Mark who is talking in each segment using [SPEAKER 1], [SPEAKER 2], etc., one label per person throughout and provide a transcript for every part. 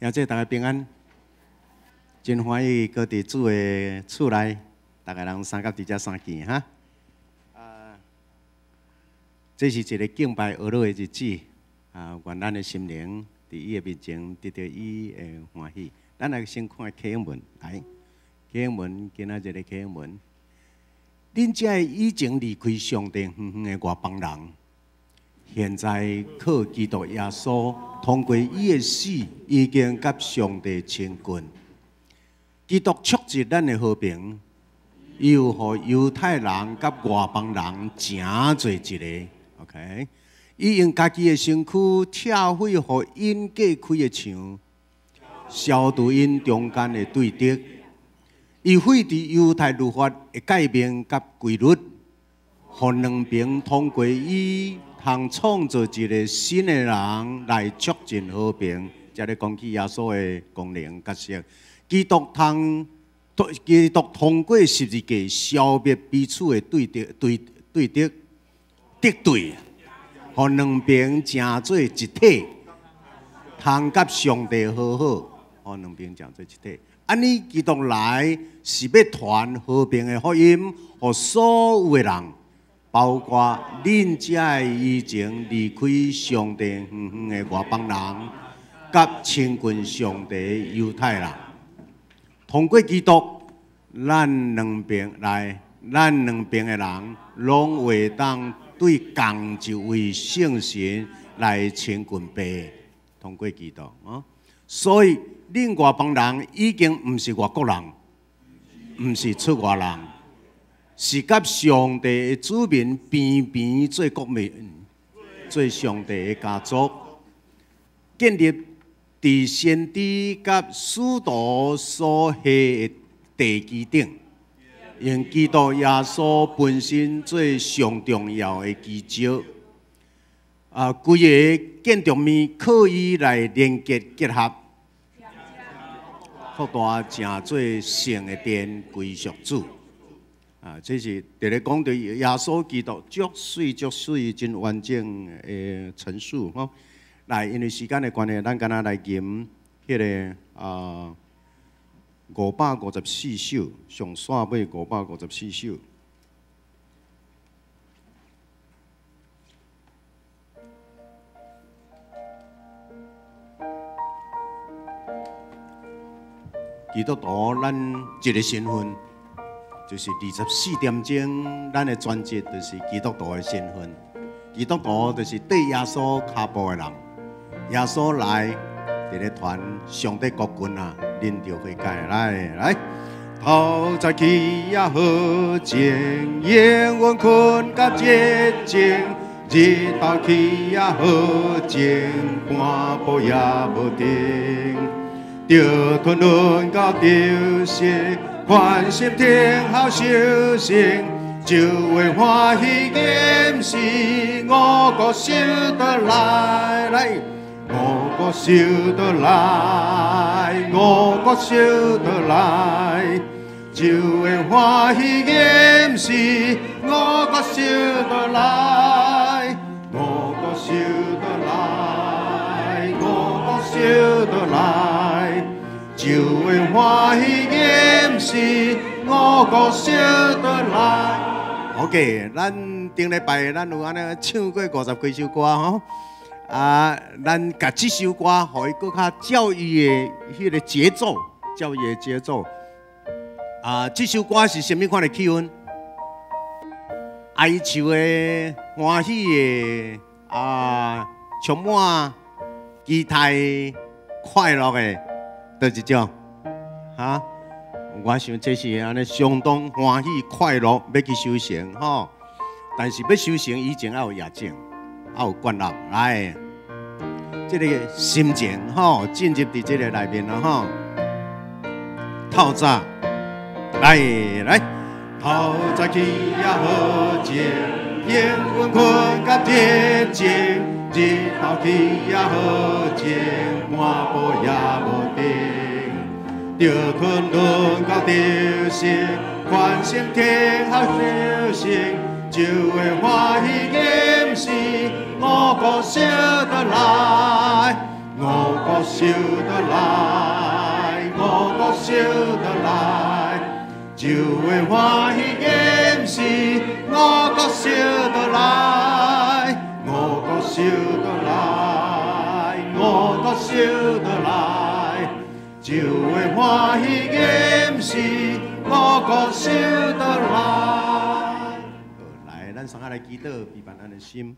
[SPEAKER 1] 兄姊，大家平安，真歡喜閣佇主的厝內，逐个人相佮佇遮相見哈。啊，這是一个敬拜呵咾的日子，啊，願咱的心靈佇伊的面前得著伊的歡喜。咱來先看啟英文，來，啟英文，今仔日的啟英文，恁這个以前離開上帝遠遠的外邦人，現在靠基督耶穌通過伊的死，已經佮上帝親近。基督促進咱的和平，又予猶太人佮外邦人成做一个。OK，伊用家己的身軀拆毀予𪜶隔開的牆，消除𪜶中間的對敵。伊廢除猶太律法的誡命佮規律，予兩邊通過伊通創造一个新的人來促進和平。這咧講起耶穌的功能角色，基督通過十字架消滅彼此的對敵、對對敵、敵對，予兩邊成做一體，通佮上帝和好，予兩邊成做一體。按呢，基督來是欲傳和平的福音，予所有的人，包括恁這个以前離開上帝遠遠的外邦人，佮親近上帝的猶太人。通過基督，咱兩邊來，咱兩邊的人，攏會當對仝一位聖神來親近父。通過基督啊，所以恁外邦人已經毋是外國人，毋是出外人，是佮上帝的子民平平做國民，做上帝的家族，建立佇先知佮使徒所下的地基頂，用基督耶穌本身做上重要的基石。啊，規个建築物靠伊來連結結合，擴大成做聖的殿，歸屬主。啊，這是佇咧講著耶穌基督足媠足媠真完整的陳述吼。來，因為時間的關係，咱敢若來吟彼个啊554首，上煞尾五百五十四首。基督徒，咱一个身份，就是24點鐘，咱的專職就是基督徒的身份。基督徒就是綴耶穌跤步的人。耶穌來，佇咧傳上帝國近啊，恁著悔改來來。透早起也好靜，夜晚睏甲寂靜，日頭起也好靜，半晡也無停。著吞論到著失，寬心聽候修成，就會歡喜掩飾，五穀收倒來來。五穀收倒來，五穀收倒來，就會歡喜掩飾，五穀收倒來，五穀收倒來，五穀收倒來，就會歡喜掩飾，五穀收倒來。OK，咱頂禮拜咱有按呢唱過五十幾首歌吼。啊，咱共這首歌，予伊閣較照伊的彼个節奏，照伊的節奏。啊，這首歌是啥物款的氣氛？哀愁的、歡喜的，啊，充滿期待、快樂的，佗一種？哈，我想這是按呢相當歡喜快樂，欲去收成吼。但是欲收成以前愛有夜種。愛有灌納來，這个心情吼進入佇這个內面了吼。透早來來，透早起也好靜，夜晚睏甲寂靜，日頭起也好靜，半晡也無停。著吞論到著失，寬心聽候修成，就會歡喜掩飾，五穀收倒來，五穀收收倒來，五穀收倒來，就會歡喜厭死。五穀收倒來，五穀收倒來，五穀收倒來，就會歡喜厭死。五穀收倒來。來，咱三個來祈禱，預備咱的心。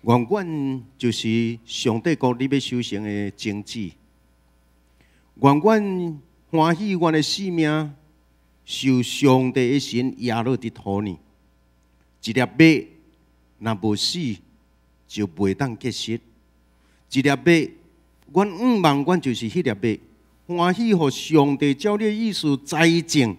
[SPEAKER 1] 願阮就是上帝國你欲收成的種子。願阮歡喜，阮的性命受上帝的神壓落佇土呢。一粒麥若無死，就袂當結實。一粒麥，阮向望，阮就是彼粒麥。歡喜，予上帝照你的意思栽種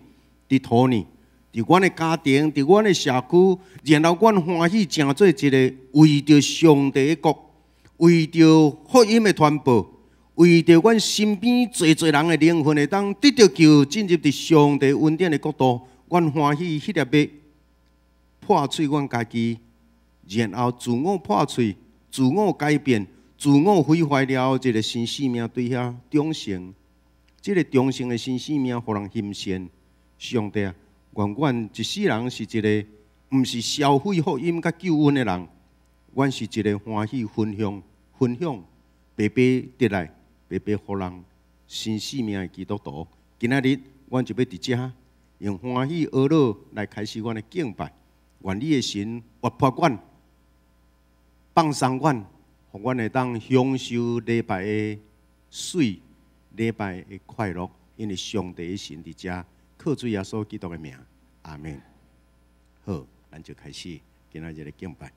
[SPEAKER 1] 佇土呢。佇阮的家庭，佇阮的社區，然後阮歡喜成做一个為著上帝的國，為著福音的傳播，為著阮身邊濟濟人的靈魂會當得著救，進入佇上帝恩典的國度，阮歡喜彼粒麥破碎阮家己，然後自我破碎、自我改變、自我毀壞了後，一个新生命對遐長成，這个長成的新生命，予人欣羨。上帝啊！願阮一世人是一个毋是消費福音佮救恩的人，阮是一个歡喜分享、分享白白得來、白白予人新生命的基督徒。今仔日，阮就欲佇遮用歡喜呵樂來開始阮的敬拜。願你的神活潑阮、放鬆阮，予阮會當享受禮拜的媠、禮拜的快樂，因為上帝的神佇遮。靠主耶穌基督的名，阿們。好，咱就開始今仔日的敬拜。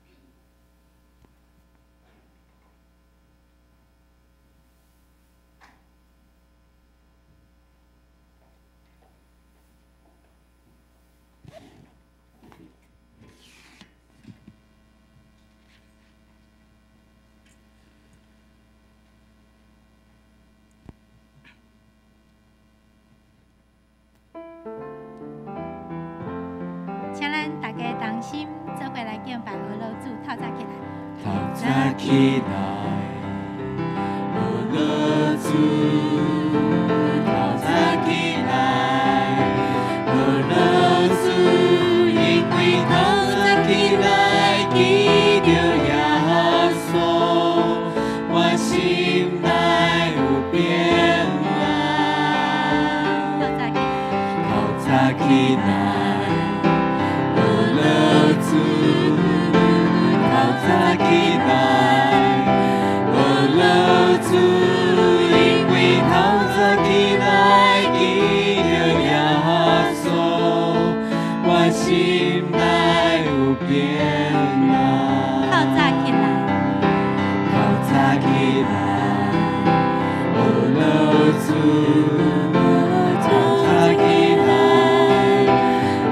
[SPEAKER 2] 請咱大家同心做伙來敬拜，呵樂主，透早起來。
[SPEAKER 3] 透早起來，呵樂主，透早起來，呵樂主，因為透早起來記著耶穌，我心內有平安。
[SPEAKER 2] 透早起來，
[SPEAKER 3] 透早起來。透早起來，呵樂主，因為透早起來記著耶穌，我心內有平安。
[SPEAKER 2] 透早起來，
[SPEAKER 3] 透早起來，呵樂主，透早起來，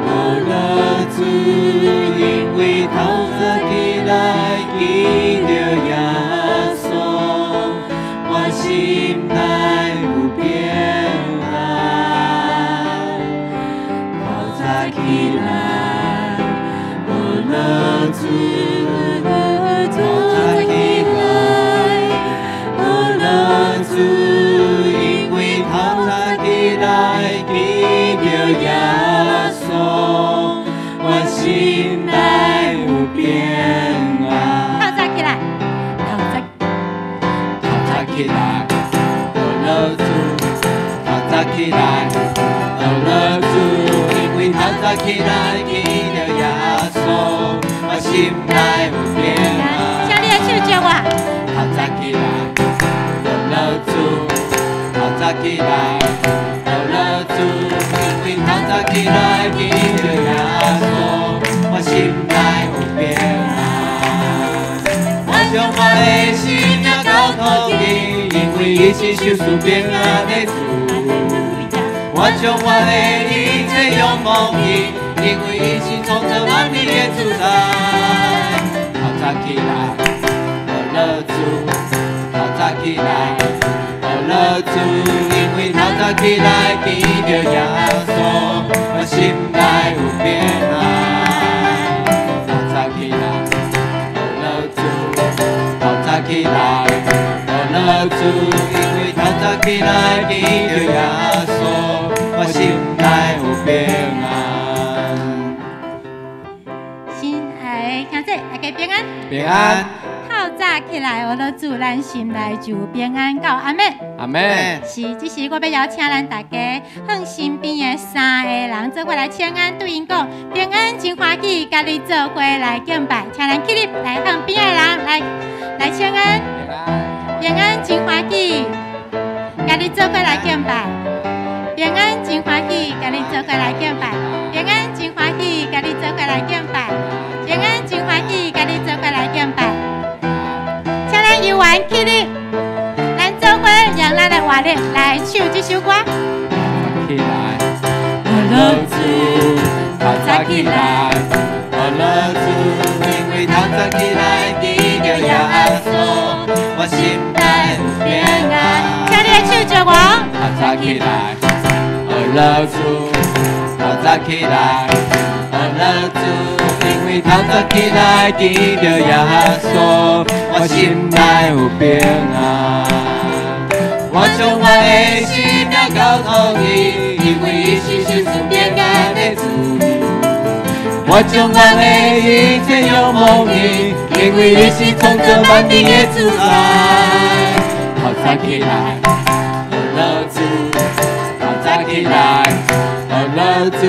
[SPEAKER 3] 呵樂主，因為透早起來記著耶穌，我心內有平安。透早起來，呵樂主，透早起來，呵樂主，因為透早起來記著耶穌，我心內有平安。
[SPEAKER 2] 透早起來，透早，
[SPEAKER 3] 透早起來，呵樂主，透早起來，呵樂主，因為透早起來記著耶穌，我心內有平安。
[SPEAKER 2] 請你的手招我。
[SPEAKER 3] 透早起來，呵樂主，透早起來，呵樂主，因為透早起來記著耶穌，我心內有平安。我將我的性命交託你，因為伊是賞賜平安的主。我將我的一切仰望伊，因為伊是創造萬物的主宰。透早起來，呵樂主，透早起來，呵樂主，因為透早起來記著耶穌，我心內有平安。透早起來，呵樂主，乐主，因為透早起來見著耶穌，我心內有平安。
[SPEAKER 2] 親愛的兄弟，大家平安。
[SPEAKER 3] 平安。
[SPEAKER 2] 透早起來，學樂主，咱心內就平安到阿們。
[SPEAKER 3] 阿們。
[SPEAKER 2] 是，這時我欲邀請咱大家向身邊的三个人做伙來請安，對𪜶講平安，真歡喜，佮你做伙來敬拜，請咱起立來向邊的人來請安。平安，真歡喜，佮你做伙來敬拜。平安，真歡喜，佮你做伙來敬拜。平安，真歡喜，佮你做伙來敬拜。平安，真歡喜，佮你做伙來敬拜。請咱猶原起立，咱做伙用咱的活力來唱這首歌。
[SPEAKER 3] 起來，學樂主，透早起來，學樂主，因為透早起來見著耶穌，我心內有平安。
[SPEAKER 2] 請你的手招我。
[SPEAKER 3] 透早起來，學樂主，透早起來，學樂主，因為透早起來見著耶穌，我心內有平安。我將我的生命交託伊，因為伊是賞賜平安的主。我將我的一切仰望伊，因為伊是創造萬民的主宰。透早起來，學樂主，透早起來，學樂主，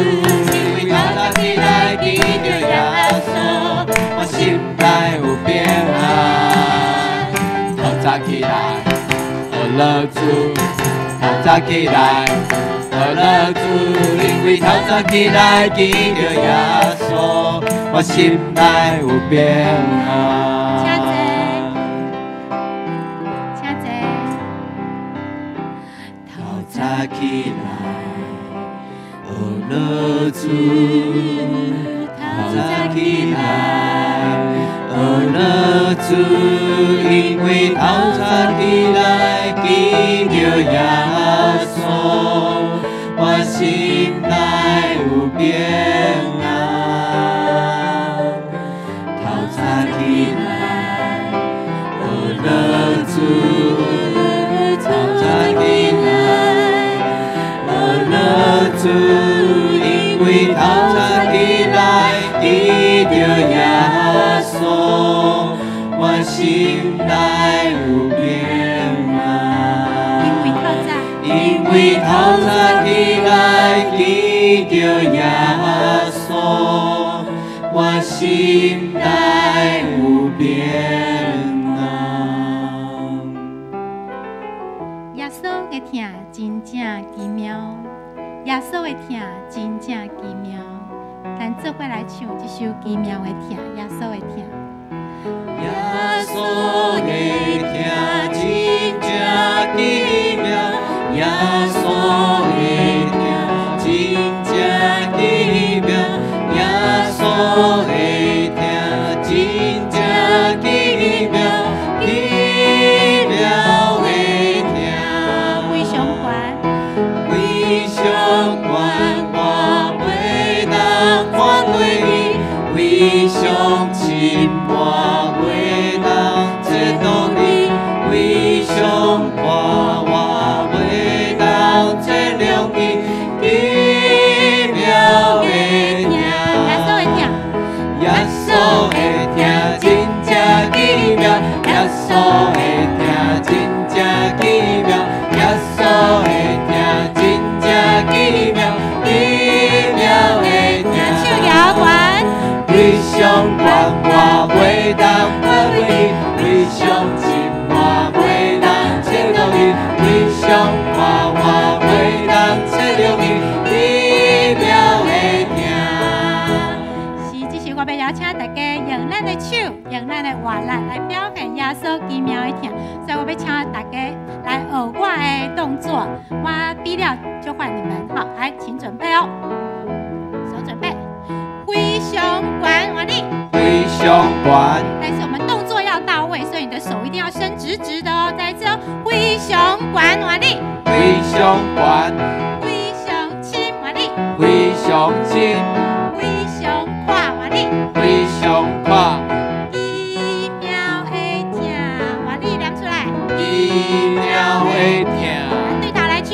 [SPEAKER 3] 因為透早起來見著耶穌，我心內有平安。透早起來，學樂主，透早起來，學樂主，因為透早起來見著耶穌，我心內有平安。
[SPEAKER 2] 請坐，請坐。
[SPEAKER 3] 透早起來，學樂主，透早起來，學樂主，因為透早起來見著耶穌，我心內有平安。透早起來，學樂主，透早起來，學樂主，因為透早起來見著耶穌，我心內有平安。
[SPEAKER 2] 因為透早，
[SPEAKER 3] 因為透早起來見著耶穌，我心內有平安。
[SPEAKER 2] 耶穌的疼真正奇妙，耶穌的疼真正奇妙。咱做伙來唱這首奇妙的疼，耶穌的疼。
[SPEAKER 3] 耶穌的疼真正奇妙，耶穌的疼真正奇妙，耶穌的疼真正奇妙，奇妙的疼。
[SPEAKER 2] 非常懸，
[SPEAKER 3] 非常懸，我袂當看過伊；非常深，我袂當切斷伊；非常闊，我袂當測量伊。奇妙的疼，
[SPEAKER 2] 耶穌的疼，
[SPEAKER 3] 耶穌的疼真正奇妙，耶穌的疼真正奇妙，耶穌的疼真正奇妙，奇妙的疼。
[SPEAKER 2] 手舉懸，
[SPEAKER 3] 非常懸，我袂當看過伊；非常深，我袂當切斷伊；非常闊，我袂當測量伊。奇妙的疼。
[SPEAKER 2] 是，這時我欲邀請大家用咱的手，用咱的活力來表現耶穌奇妙的疼。所以我欲請大家來學我的動作，我比了就換你們，好，來，請準備哦，手準備，非常懸，換你。
[SPEAKER 3] 非常懸，
[SPEAKER 2] 但是我們動作要到位，所以你的手一定要伸直直的哦。再一次哦，非常懸，換你。
[SPEAKER 3] 非常懸，
[SPEAKER 2] 非常深，換你。
[SPEAKER 3] 非常深，
[SPEAKER 2] 非常闊，換你。
[SPEAKER 3] 非常闊，
[SPEAKER 2] 奇妙的疼，換你念出來。
[SPEAKER 3] 奇奇妙的疼。
[SPEAKER 2] 對頭來唱。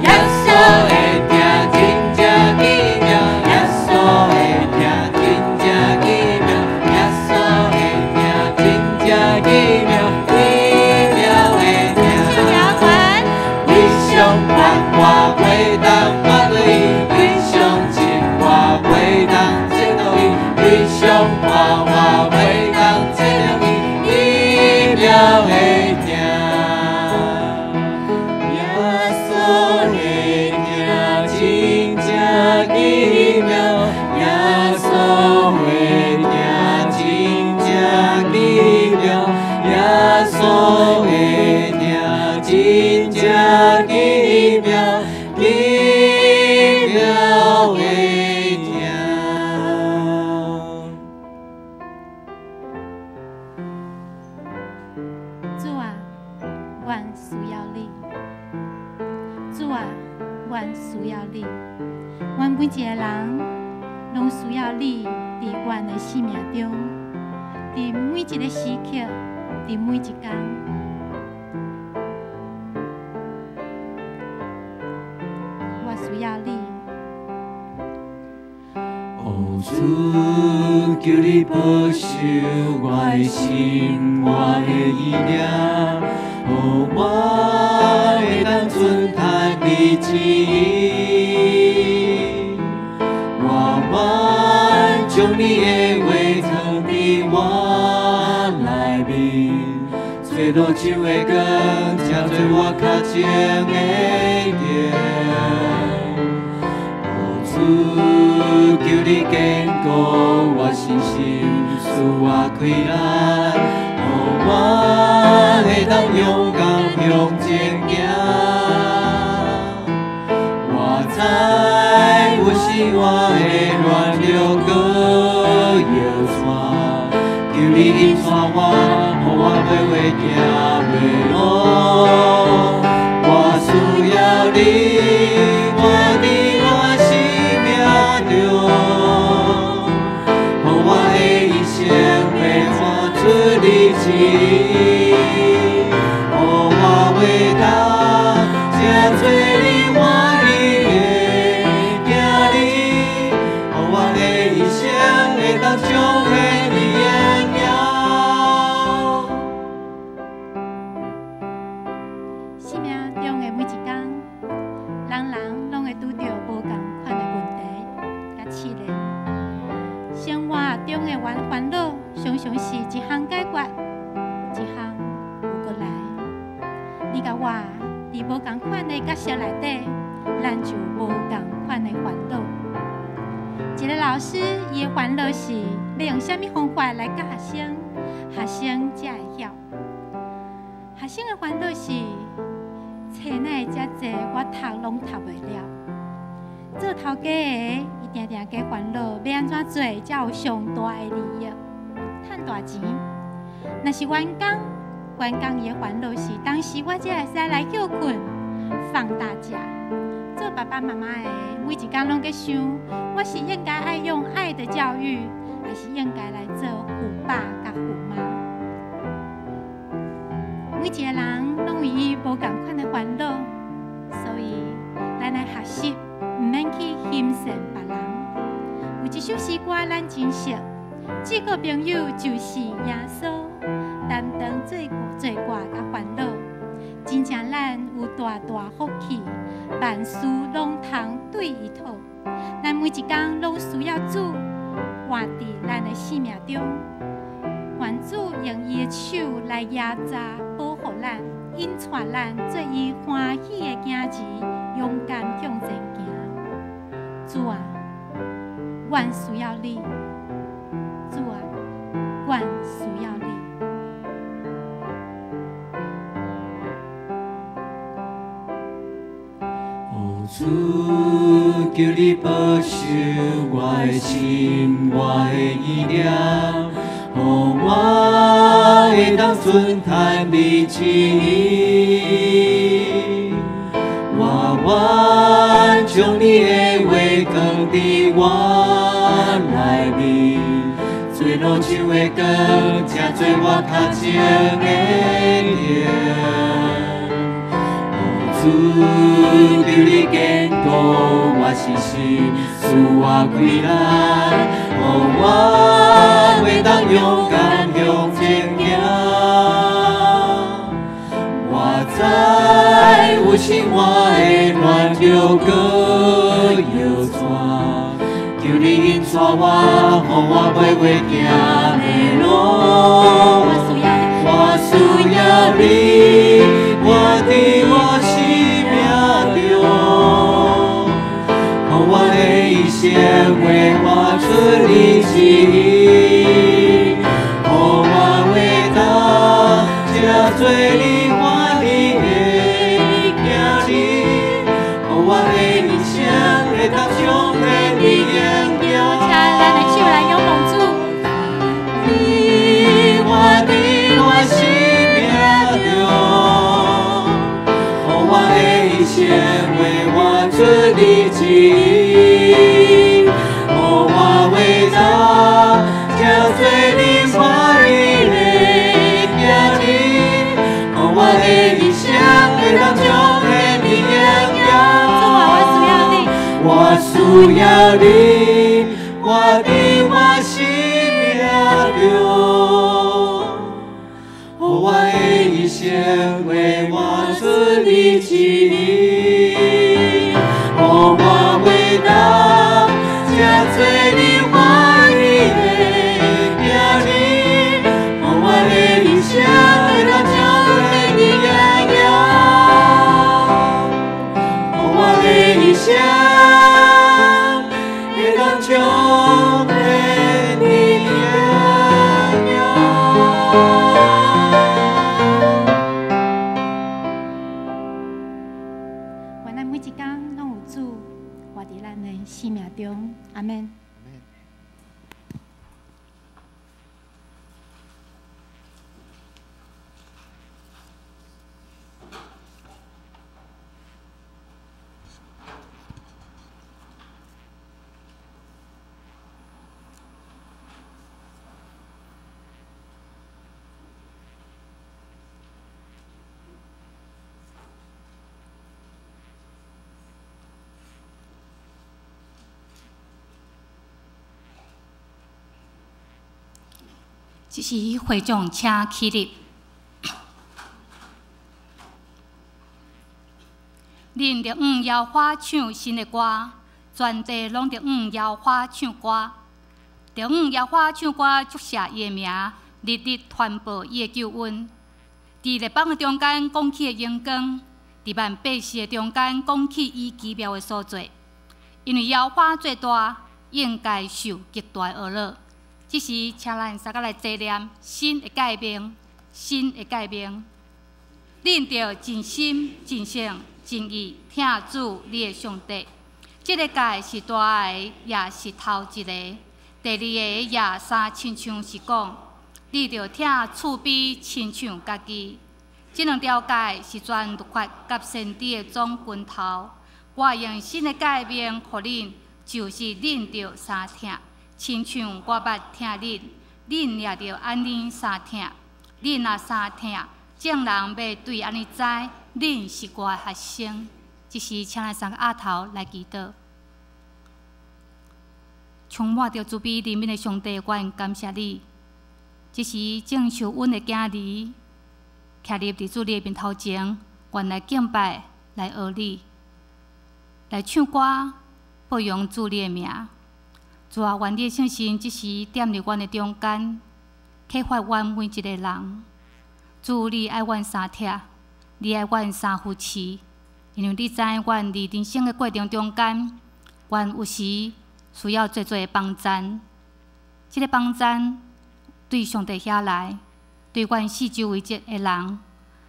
[SPEAKER 3] 耶穌的疼真正奇妙，耶穌的疼真正奇妙，耶穌的疼真正奇妙，奇妙的疼。
[SPEAKER 2] 唱搖滾。
[SPEAKER 3] 理想盼我袂當放落伊，理想情我袂當折落伊，理想盼我袂當折落伊，奇妙的疼。耶穌的疼真正奇妙，耶穌的疼真正奇妙，耶穌的疼真正奇妙，奇妙的疼。
[SPEAKER 2] 主啊，阮需要你。主啊，阮需要你。阮每一个人攏需要你，佇阮的生命中，佇每一个時刻，佇每一工。我需要你。
[SPEAKER 3] 哦，主，求你保守我的心，我的意念，予我會當遵趁你旨意。我願將你的話藏佇我內面，做路上的光，照做我跤前的燈。哦，主，求你堅固我信心，賜我氣力，予我會當勇敢向前行。我知有時我會軟弱閣搖掣，求你引帶我，予我袂袂行迷路。我需要你，活佇我生命中，予我的一生會活出你旨意，予我會當成做你歡喜的囝兒，予我的一生會當彰顯你的榮耀。
[SPEAKER 2] 生命中的每一工，人人攏會拄著無仝款的問題佮試煉。生活中的煩惱，常常是一項解決，一項又閣來。你佮我佇無仝款的角色內底，咱就無仝款的煩惱。一個老師，伊的煩惱是欲用啥物方法來教學生，學生才會曉。學生的煩惱是，冊哪會遮濟，我讀攏讀袂了。做頭家的，伊定定加煩惱，欲按怎做才有上大的利益，趁大錢。若是員工，員工伊的煩惱是，當時我才會使來歇睏、放大假。做爸爸媽媽的，每一工攏閣想，我是應該愛用愛的教育，還是應該來做虎爸佮虎媽？每一個人攏有伊無仝款的煩惱，所以咱愛學習，毋免去欣羨別人。有一首詩歌咱真熟，這個朋友就是耶穌，擔當做做我佮煩惱。真正咱有大大福氣，萬事攏通對伊討。咱每一工攏需要主活佇咱的生命中，願主用伊的手來壓榨保護咱，引帶咱做伊歡喜的囝兒，勇敢向前行。主啊，阮需要你。主啊，阮需要你。
[SPEAKER 3] 哦，主，求你保守我的心，我的意念，予我會當遵趁你旨意。我願將你的話藏佇我內面，做路唱的歌，正做我头前的灯。主，求你坚固我信心，赐我气力，予我会当勇敢向前行。我知有时我会软弱阁摇掣，求你引带我，予我袂袂行迷路。我需要你，活伫我生命中，予我的一生会活出你旨意，予我会当成做你欢喜的囝儿，予我的一生会当彰显你荣耀。
[SPEAKER 2] 请咱的手来仰望主。
[SPEAKER 3] 你活伫我生命中，予我的一生会活出你旨意，予我会当成做你欢喜的囝儿，予我的一生会当彰显你荣耀。
[SPEAKER 2] 主啊，我需要你。
[SPEAKER 3] 我需要你，活伫我生命中，予我的一生会活出你旨意，予我会当成做你欢喜的囝儿，予我的一生会当彰显你荣耀，予我的一生会当彰显你荣耀。
[SPEAKER 2] 愿咱每一工攏有主活伫咱的生命中，阿們。
[SPEAKER 4] 这时会众请起立。恁著向耶和华唱新的歌，全地拢著向耶和华唱歌。著向耶和华唱歌，祝谢伊的名，日日传报伊的救恩。伫列邦的中间讲起的荣光，伫万百姓的中间讲起伊奇妙的所作。因为耶和华最大，应该受极大的呵咾。这时，请咱三个来纪念新的诫命，新的诫命。恁著尽心、尽性、尽意疼主你的上帝。这个诫是大的，也是头一个。第二个也三亲像是讲，你著疼厝边亲像家己。这两条诫是全律法佮先知的总根头。我用新的诫命予恁，就是恁著相疼。亲像我捌疼恁，恁也著按呢相疼。恁若相疼，众人欲对按呢知，恁是我的学生。这时，请咱三个额头来祈祷。充满著慈悲怜悯的上帝，我感谢你。这时正受阮的囝儿徛立伫主你的面头前，愿来敬拜，来学你，来唱歌，报扬主你的名。主啊，愿你的圣神这时踮伫阮的中间，启发阮每一个人。主，你爱阮相疼，你爱阮相扶持，因为你知阮伫人生的过程中间，阮有时需要济济的帮赞。这个帮赞对上帝遐来，对阮四周围的人。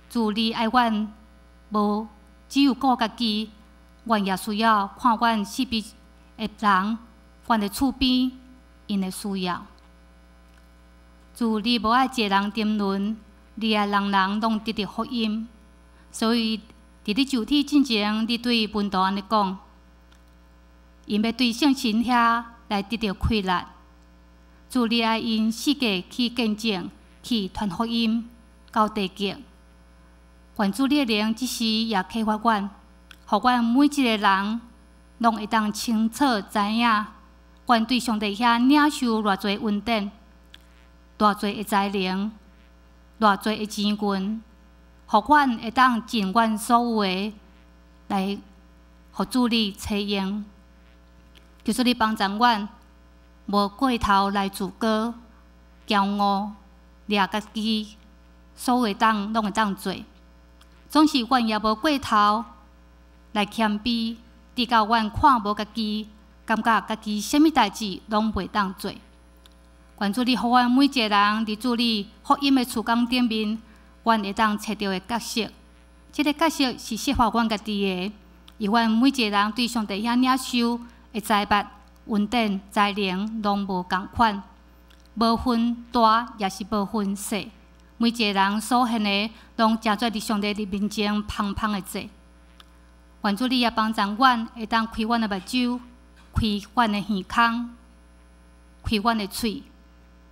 [SPEAKER 4] 主，你爱阮无只有顾家己，阮也需要看阮四边的人。阮的厝边，𪜶的需要。主，你无爱一个人沉沦，你爱人人拢得著福音。所以，伫你受体进前，你对门徒按呢讲，𪜶欲对圣神遐来得著气力。主你愛𪜶四界去見證，去傳福音到地極。願主你的靈這時也啟發阮，予阮每一个人攏會當清楚知影，阮對上帝遐領受偌濟恩典，偌濟的才能，偌濟的錢銀，予阮會當盡阮所有的來予主你采用。求主你幫助阮，無過頭來自高、驕傲，掠家己所有會當攏會當做。總是阮也無過頭來謙卑，直到阮看無家己，感覺家己啥物代誌攏袂當做。願主你予阮每一个人佇主你福音的事工頂面，阮會當揣著的角色。這个角色是適合阮家己的，因阮每一个人對上帝遐領受的財物、恩典、才能攏無仝款，無分大也是無分細。每一个人所獻的，攏成做佇上帝佇面前芳芳的祭。願主你也幫助阮，會當開阮的目睭，開阮的耳孔，開阮的喙。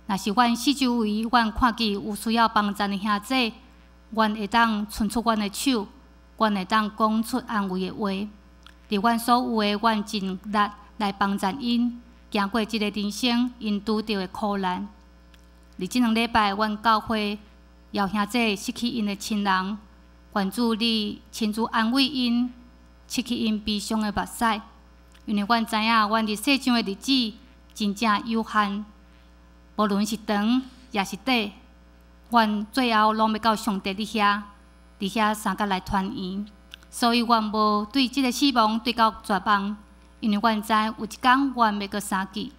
[SPEAKER 4] 若是阮四周圍，阮看見有需要幫助的兄弟，阮會當伸出阮的手，阮會當講出安慰的話。佇阮所有的，阮盡力來幫助𪜶，行過這个人生𪜶拄著的苦難。佇這兩禮拜，阮教會姚兄弟失去𪜶的親人，願主你親自安慰𪜶，拭去𪜶悲傷的目屎。因為阮知影，阮佇世上的日子真正有限，無論是長抑是短，阮最後攏欲到上帝佇遐，佇遐相佮來團圓。所以，阮無對這个死亡對到絕望，因為阮知有一工阮欲閣相見。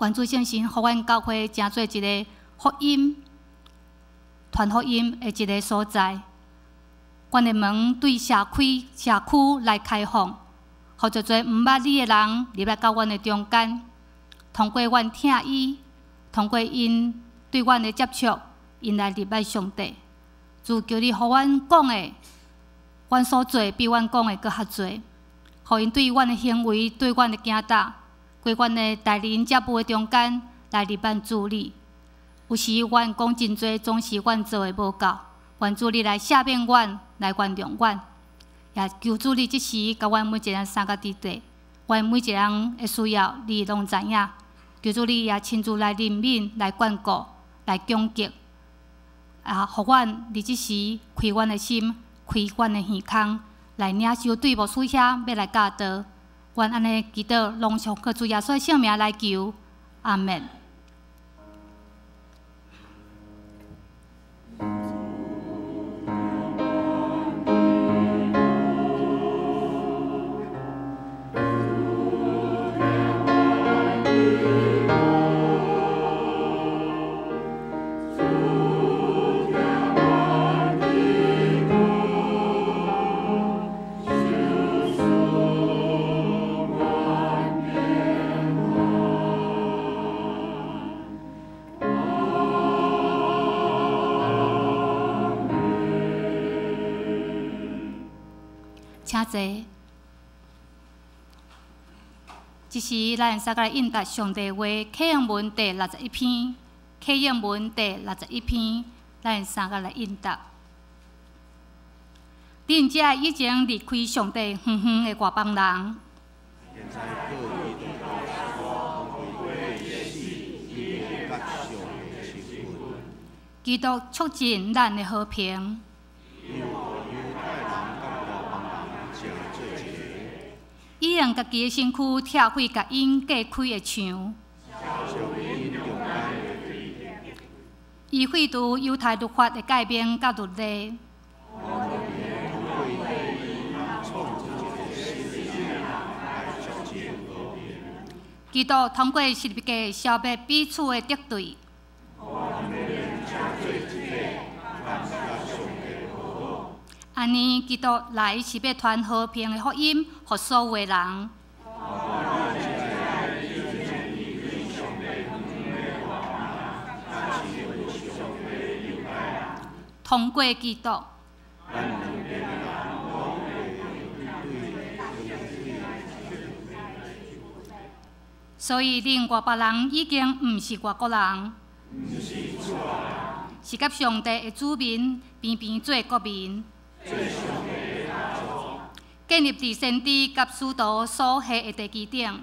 [SPEAKER 4] 願主聖神，予阮教會成做一个福音、傳福音的一个所在。阮的門對社區來開放，予足濟毋捌你的人入來到阮的中間，通過阮疼伊，通過𪜶對阮的接觸，𪜶來入來上帝。主求你予阮講的，阮所做的比阮講的閣較濟，予𪜶對阮的行為、對阮的行動，過阮的待人接物的中間來入咱主你。有時阮講真濟，總是阮做的無夠。願主你來赦免阮，來原諒阮。也求主你這時共阮每一个人相佮佇地，阮每一个人的需要，你攏知影。求主你也親自來憐憫、來眷顧、來供給，啊，予阮佇這時開阮的心、開阮的耳孔，來領受對牧師遐欲來教導。阮按呢祈禱，攏奉靠主耶穌聖名來求，阿們。請坐。這時，咱三個來應答上帝話，啟應文第六十一篇，啟應文第六十一篇，咱三個來應答。恁這已經離開上帝遠遠的外邦人，基督促進咱的和平。伊用家己的身軀拆毀共𪜶隔開的牆，伊廢除猶太律法的誡命佮律例，基督通過十字架消滅彼此的敵對。按呢，基督來是欲傳和平的福音，予所有的人。通過基督，所以恁外邦人已經毋是外國人，是佮上帝的子民平平做國民，建立佇先知佮使徒所下的地基頂。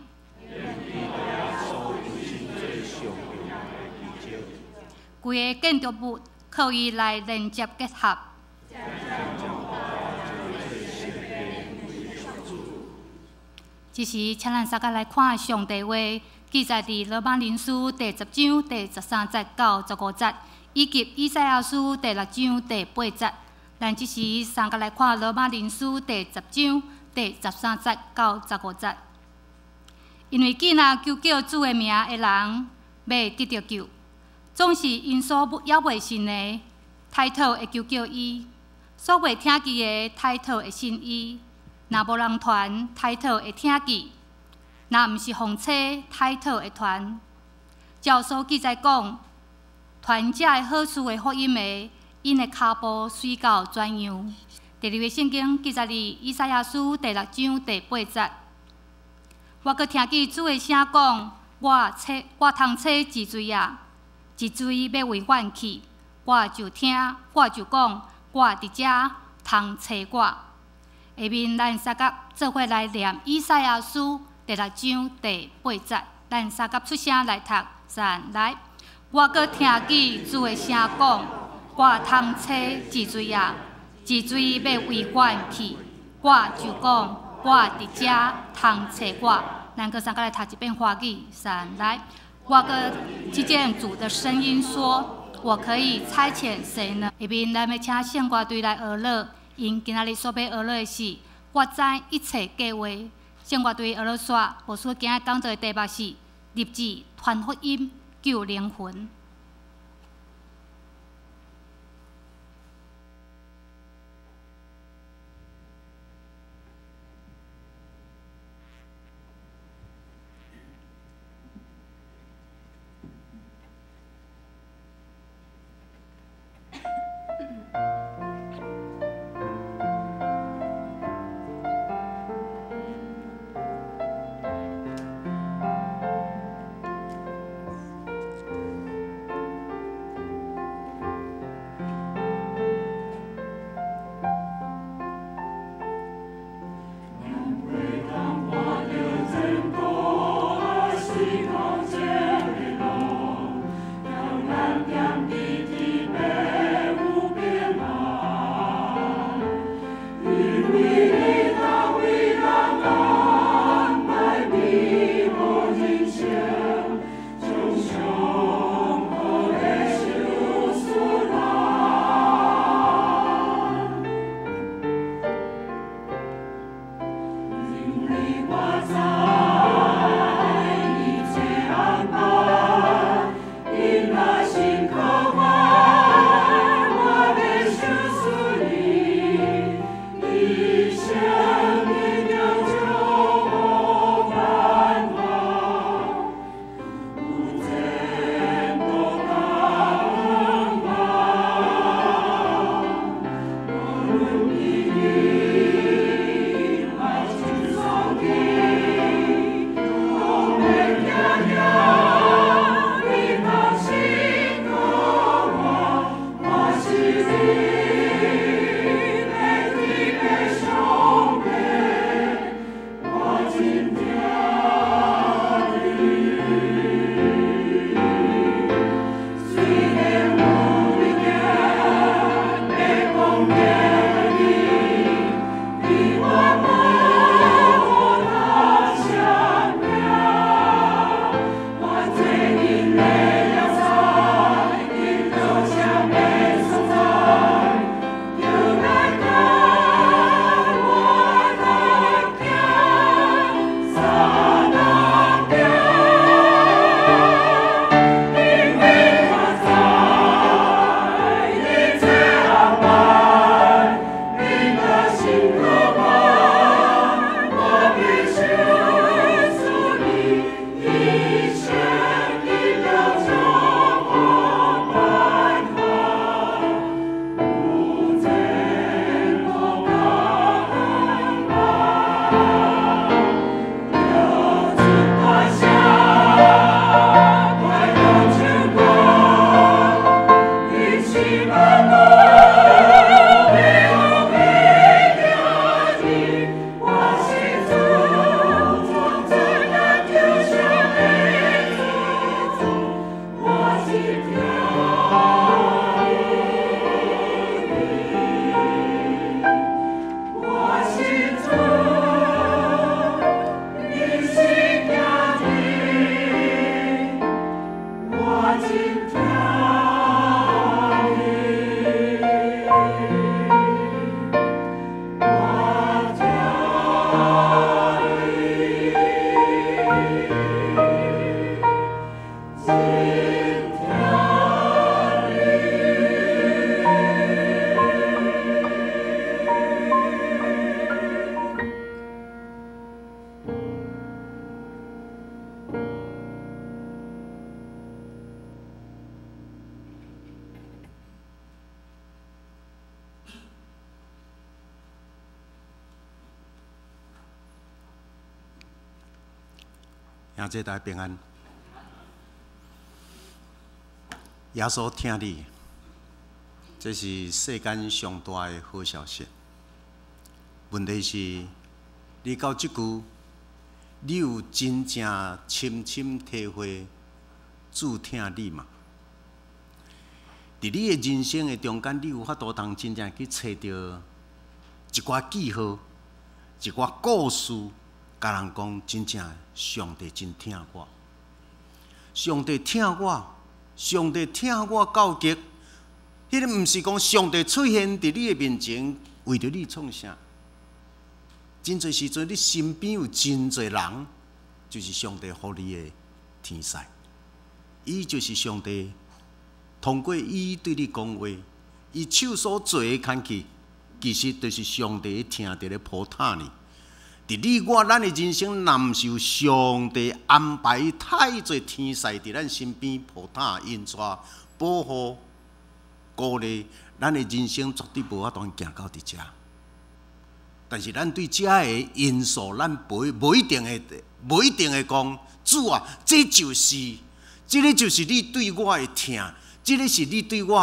[SPEAKER 4] 規个建築物靠伊來連接結合。這時，請咱三個來看上帝話，記載佇羅馬人書第十章第13節到15節，以及以賽亞書第6章第8節。咱這時三個來看羅馬人書第十章第13節到15節。因為既若求叫主的名的人欲得著救，總是𪜶所猶未信的，歹討會求叫伊；所未聽見的，歹討會信伊。若無人傳，歹討會聽見；若毋是奉差，歹討會傳。照所記載講，傳這个好事的福音的，𪜶的跤步媠到怎樣？第二个聖經記載佇以賽亞書第6章第8節。我閣聽見主的聲講：我差我通差一隊啊，一隊欲為阮去。我就聽，我就講，我佇遮通差我。下面咱三甲做伙來念以賽亞書第6章第8節，咱三甲出聲來讀，三來。我閣聽見主的聲講：我通差一隊啊，一隊欲為阮去。我就講，我佇遮通差我。咱閣三甲來讀一遍華語，三來。我閣聽見主的聲音說：我可以差遣誰呢？下面咱欲請聖歌隊來學樂。𪜶今仔日所欲學樂的是，我知一切計劃。聖歌隊學樂煞，牧師今仔講道的題目是立志傳福音救靈魂。
[SPEAKER 1] 兄弟大家平安。耶穌疼你，這是世間上大的好消息。問題是，你到這句，你有真正深深體會主疼你嗎？佇你的人生的中間，你有法度通真正去揣著一寡記號、一寡故事，共人講真正上帝真疼我，上帝疼我，上帝疼我到極。彼个毋是講上帝出現佇你的面前，為著你創啥？真濟時陣，你身邊有真濟人，就是上帝予你的天使，伊就是上帝通過伊對你講話，伊手所做的工課，其實就是上帝疼佇咧抱疼你。佇你我咱的人生，若毋是有上帝安排太濟天使佇咱身邊抱疼、引帶、保護、鼓勵，咱的人生絕對無法度行到佇遮。但是咱對遮个因素，咱無一定會講，主啊，這就是，這个就是你對我的疼，這个是你對我，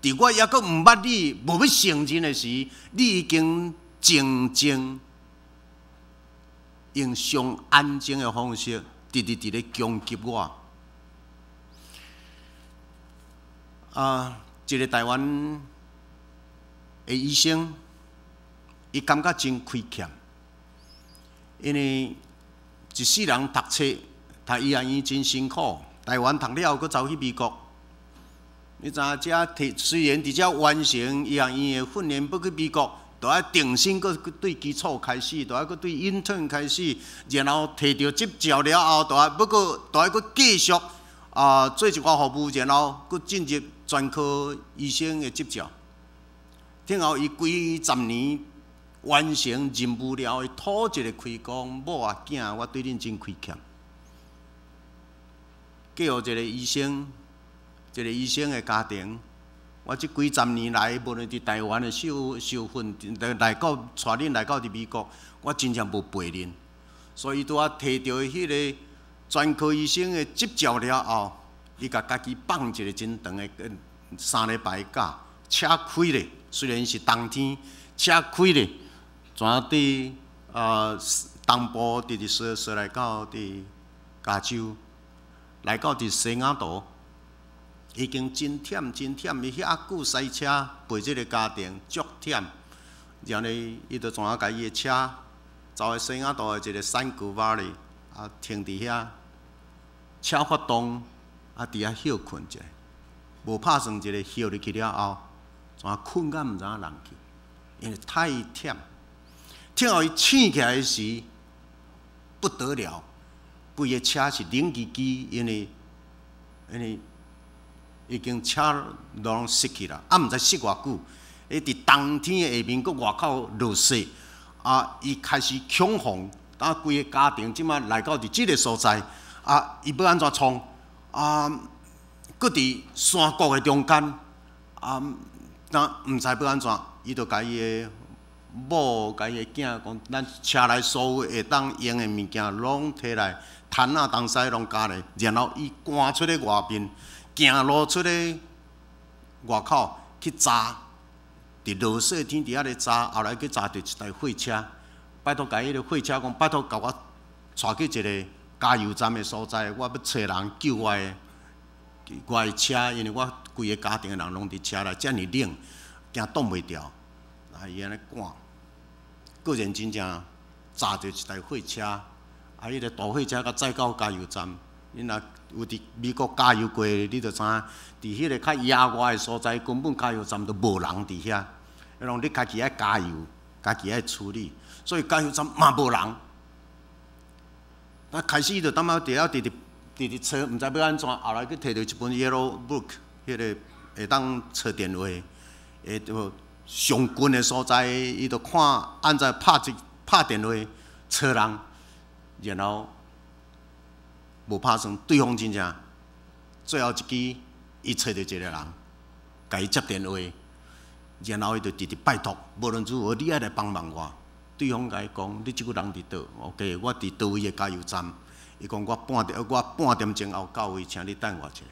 [SPEAKER 1] 佇我猶閣毋捌你、無欲承認的時，你已經靜靜用上安靜的方式，直直佇咧攻擊我。啊，一个台灣的醫生，伊感覺真虧欠，因為一世人讀冊，讀醫學院真辛苦，台灣讀了後，閣走去美國。你知影遮提雖然佇遮完成醫學院的訓練，欲去美國，都愛重新閣對基礎開始，都愛閣對 intern 開始，然後提著執照了後，都愛欲閣都愛閣繼續啊做一寡服務，然後閣進入專科醫生的執照。聽後伊幾十年完成任務了後，伊吐一个氣講：某啊囝，我對恁真虧欠。嫁予一个醫生，一个醫生的家庭。我這幾十年來，無論佇台灣的受受訓，來到帶恁來到佇美國，我真正無陪恁。所以拄仔提著彼个專科醫生的執照了後，伊共家己放一个真長的3禮拜假，車開咧，雖然是冬天，車開咧，全對東部直直踅踅來到佇加州，來到佇西雅圖。已經真忝真忝，伊遐久駛車陪這个家庭足忝，然後呢，伊就怎啊共伊的車走去西雅圖的一个山谷 Valley 啊，停佇遐，車發動啊，佇遐歇睏一下，無拍算一个歇入去了後，怎啊睏甲毋知影人去，因為太忝。聽予伊醒起來的時，不得了，規个車是冷吱吱，因為已經車攏濕去啦，啊，毋知濕偌久。伊佇冬天的下面，閣外口落雪，啊，伊開始恐慌，啊，規个家庭這擺來到佇這个所在，啊，伊欲按怎創？啊，閣佇山谷的中間，啊，若毋知欲按怎，伊就共伊的某、共伊的囝講，咱車內所有會當用的物件攏提來，毯仔東西攏加咧，然後伊趕出咧外面。行路出咧外口去查，佇落雪天佇遐咧查，後來去查著一台貨車，拜託共彼个貨車講，拜託共我帶去一个加油站的所在，我欲揣人救我的車，因為我規个家庭的人攏佇車內，遮爾冷，驚擋袂牢，啊，伊按呢趕，果然真正查著一台貨車，啊，彼个大貨車共載到加油站，你若有佇美國加油過，你就知影，佇彼个較野外的所在，根本加油站都無人佇遐，彼攏你家己愛加油，家己愛處理，所以加油站嘛無人。啊，開始就感覺佇遐直直直直揣，毋知欲按怎，後來去提著一本 Yellow Book，彼个會當揣電話，會就上近的所在，伊就看按怎拍一拍電話揣人，然後。無拍算，對方真正最後一支，伊揣著一个人，共伊接電話，然後伊就直直拜託，無論如何你愛來幫忙我。對方共伊講，你這久人佇佗？OK，我佇佗位的加油站。伊講我半點鐘後到位，請你等我一下。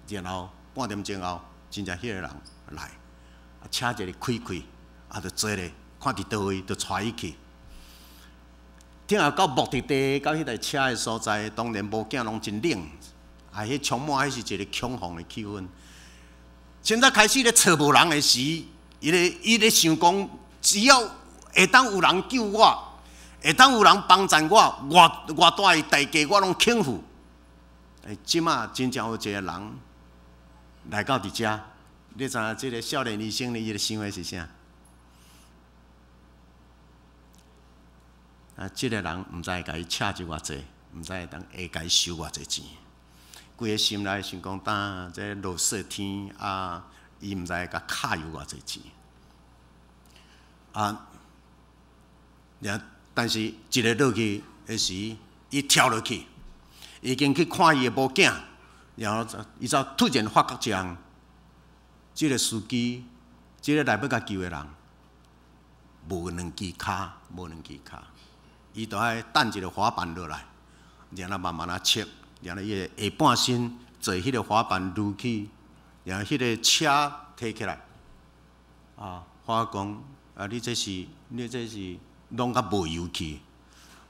[SPEAKER 1] 然後半點鐘後，真正彼個人來，啊，車一个開開，啊，就坐咧，看佇佗位，就帶伊去。聽後到目的地，到彼台車的所在，當然某囝攏真冷，啊，彼充滿彼是一個恐慌的氣氛。現在開始咧揣無人的時，伊咧想講，只要會當有人救我，會當有人幫贊我，偌偌大的代價我攏肯付。欸，這馬真正有一個人來到佇遮，你知影這个少年醫生伊咧想的是啥？啊，這个人毋知會共伊請一偌濟，毋知會當會共伊收偌濟錢。規个心內想講，當這落雪天啊，伊毋知會共敲油偌濟錢。啊，但是一个落去的時，伊跳落去，已經去看伊的某囝，然後伊才突然發覺一項，這个司機，這个來欲共救的人，無兩支跤，無兩支跤，伊就愛等一个滑板落來，然後慢慢仔切，然後伊的下半身坐彼个滑板擼去，然後彼个車提起來，啊，發覺講啊，你這是攏較無油去，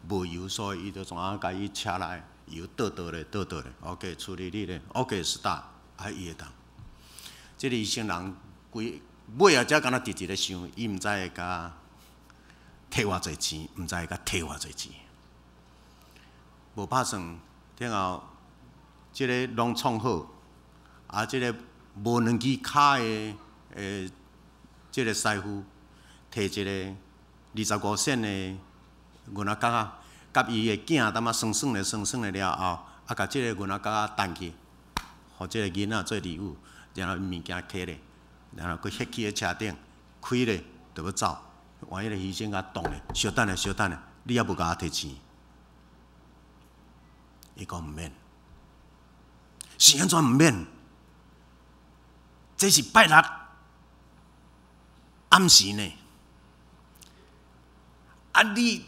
[SPEAKER 1] 無油，所以伊就怎啊共伊車來油倒倒咧，倒倒咧，OK 處理你咧，OK start，啊伊會當。這个醫生人規尾仔才敢若直直咧想，伊毋知會共提偌濟錢，毋知會共提偌濟錢。無拍算，然後這个攏創好，啊，這个無兩支跤的這个師傅提一个25仙的銀仔角仔，佮伊的囝淡仔算算咧算算咧了後，啊，共這个銀仔角仔擲去，予這个囡仔做禮物，然後物件提咧，然後閣歇去彼車頂，開咧就欲走，換彼个醫生共擋咧，稍等下，稍等下，你猶無共我提錢？伊講毋免，是按怎毋免？這是拜六暗時呢。啊你，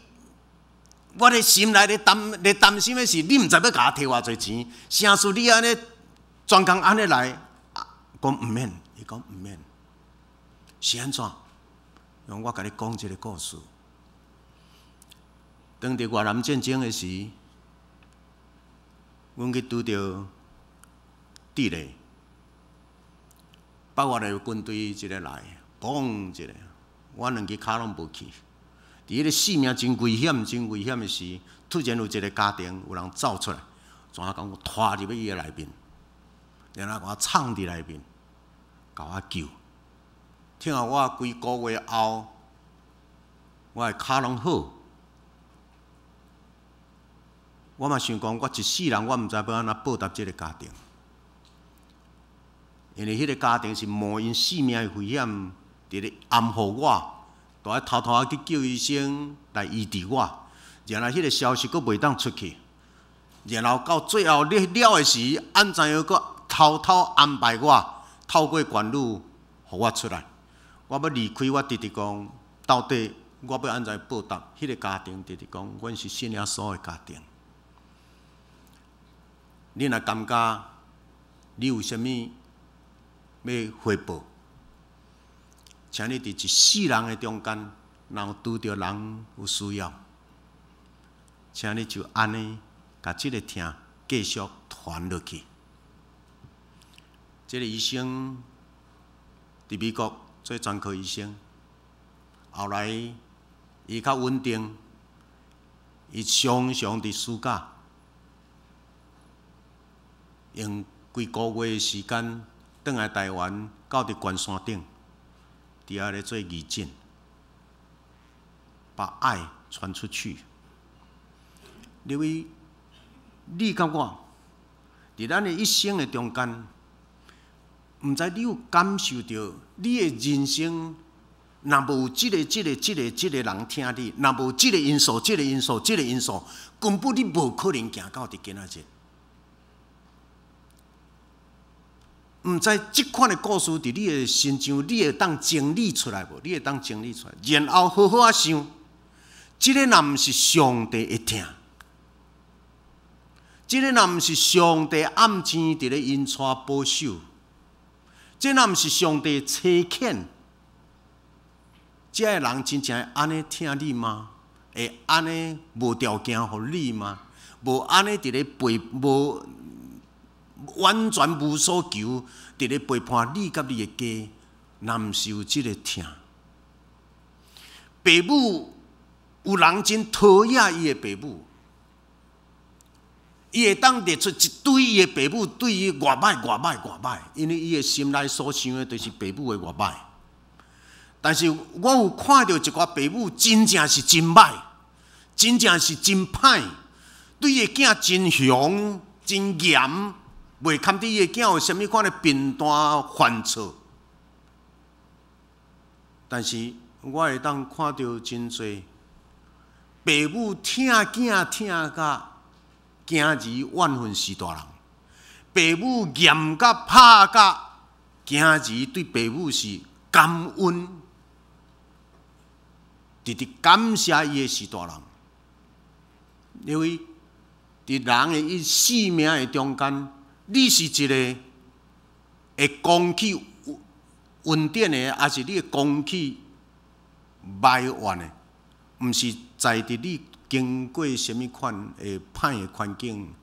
[SPEAKER 1] 我咧心內咧擔心的是，你毋知欲共我提偌濟錢，啥事你按呢專工按呢來，講毋免，伊講毋免，是按怎？用我共你講一个故事。當佇越南戰爭的時，阮去拄著智利，北越的軍隊一个來，嘣一个，我兩支跤攏無去。佇彼个性命真危險、真危險的時，突然有一个家庭有人走出來，怎啊共我拖入去伊的內面，然後共我藏佇內面，共我救。聽後我幾个月後，我的跤攏好。我嘛想講，我一世人我毋知欲按怎報答這个家庭，因為彼个家庭是冒𪜶性命的危險，佇咧掩護我，都愛偷偷仔去叫醫生來醫治我，然後彼个消息閣袂當出去，然後到最後了了的時，按怎樣閣偷偷安排我，透過關女，予我出來。我欲離開，我直直講，到底我欲按怎報答彼个家庭？直直講，阮是信耶穌的家庭。你若感覺你有啥物欲回報，請你佇一世人的中間，若有拄著人有需要，請你就按呢，共這个疼繼續傳落去。這个醫生佇美國做專科醫生，後來伊較穩定，伊常常佇暑假用幾个月的時間，轉來台灣，到佇關山頂，佇遐咧做義診，把愛傳出去。因為你佮我，佇咱的一生的中間，毋知你有感受著你的人生，若無這个、這个、這个、這个人疼你，若無這个因素、這个因素、這个因素，根本你無可能行到佇今仔日。毋知這款的故事佇你的身上，你會當整理出來無？你會當整理出來，然後好好仔想，這个若毋是上帝的疼，這个若毋是上帝暗星佇咧𪜶帶保守，這若毋是上帝差遣，這个人真正會按呢疼你嗎？會按呢無條件予你嗎？無按呢佇咧背無完全無所求，佇咧陪伴你佮你的家，若毋是有這个疼。爸母有人真討厭伊的爸母，伊會當列出一堆伊的爸母對伊偌歹、偌歹、偌歹，因為伊的心內所想的就是爸母的偌歹。但是我有看著一寡爸母真正是真歹，真正是真歹，對伊的囝真凶、真嚴，袂堪得伊的囝有啥物款的貧惰犯錯。但是我會當看著真濟爸母疼囝疼甲囝兒怨恨序大人，爸母嚴甲拍甲囝兒對爸母是感恩，直直感謝伊的序大人。因為佇人的一生命的中間，你是一个會講起恩典的，抑是你會講起埋怨的？毋是在佇你經過啥物款的歹的環境，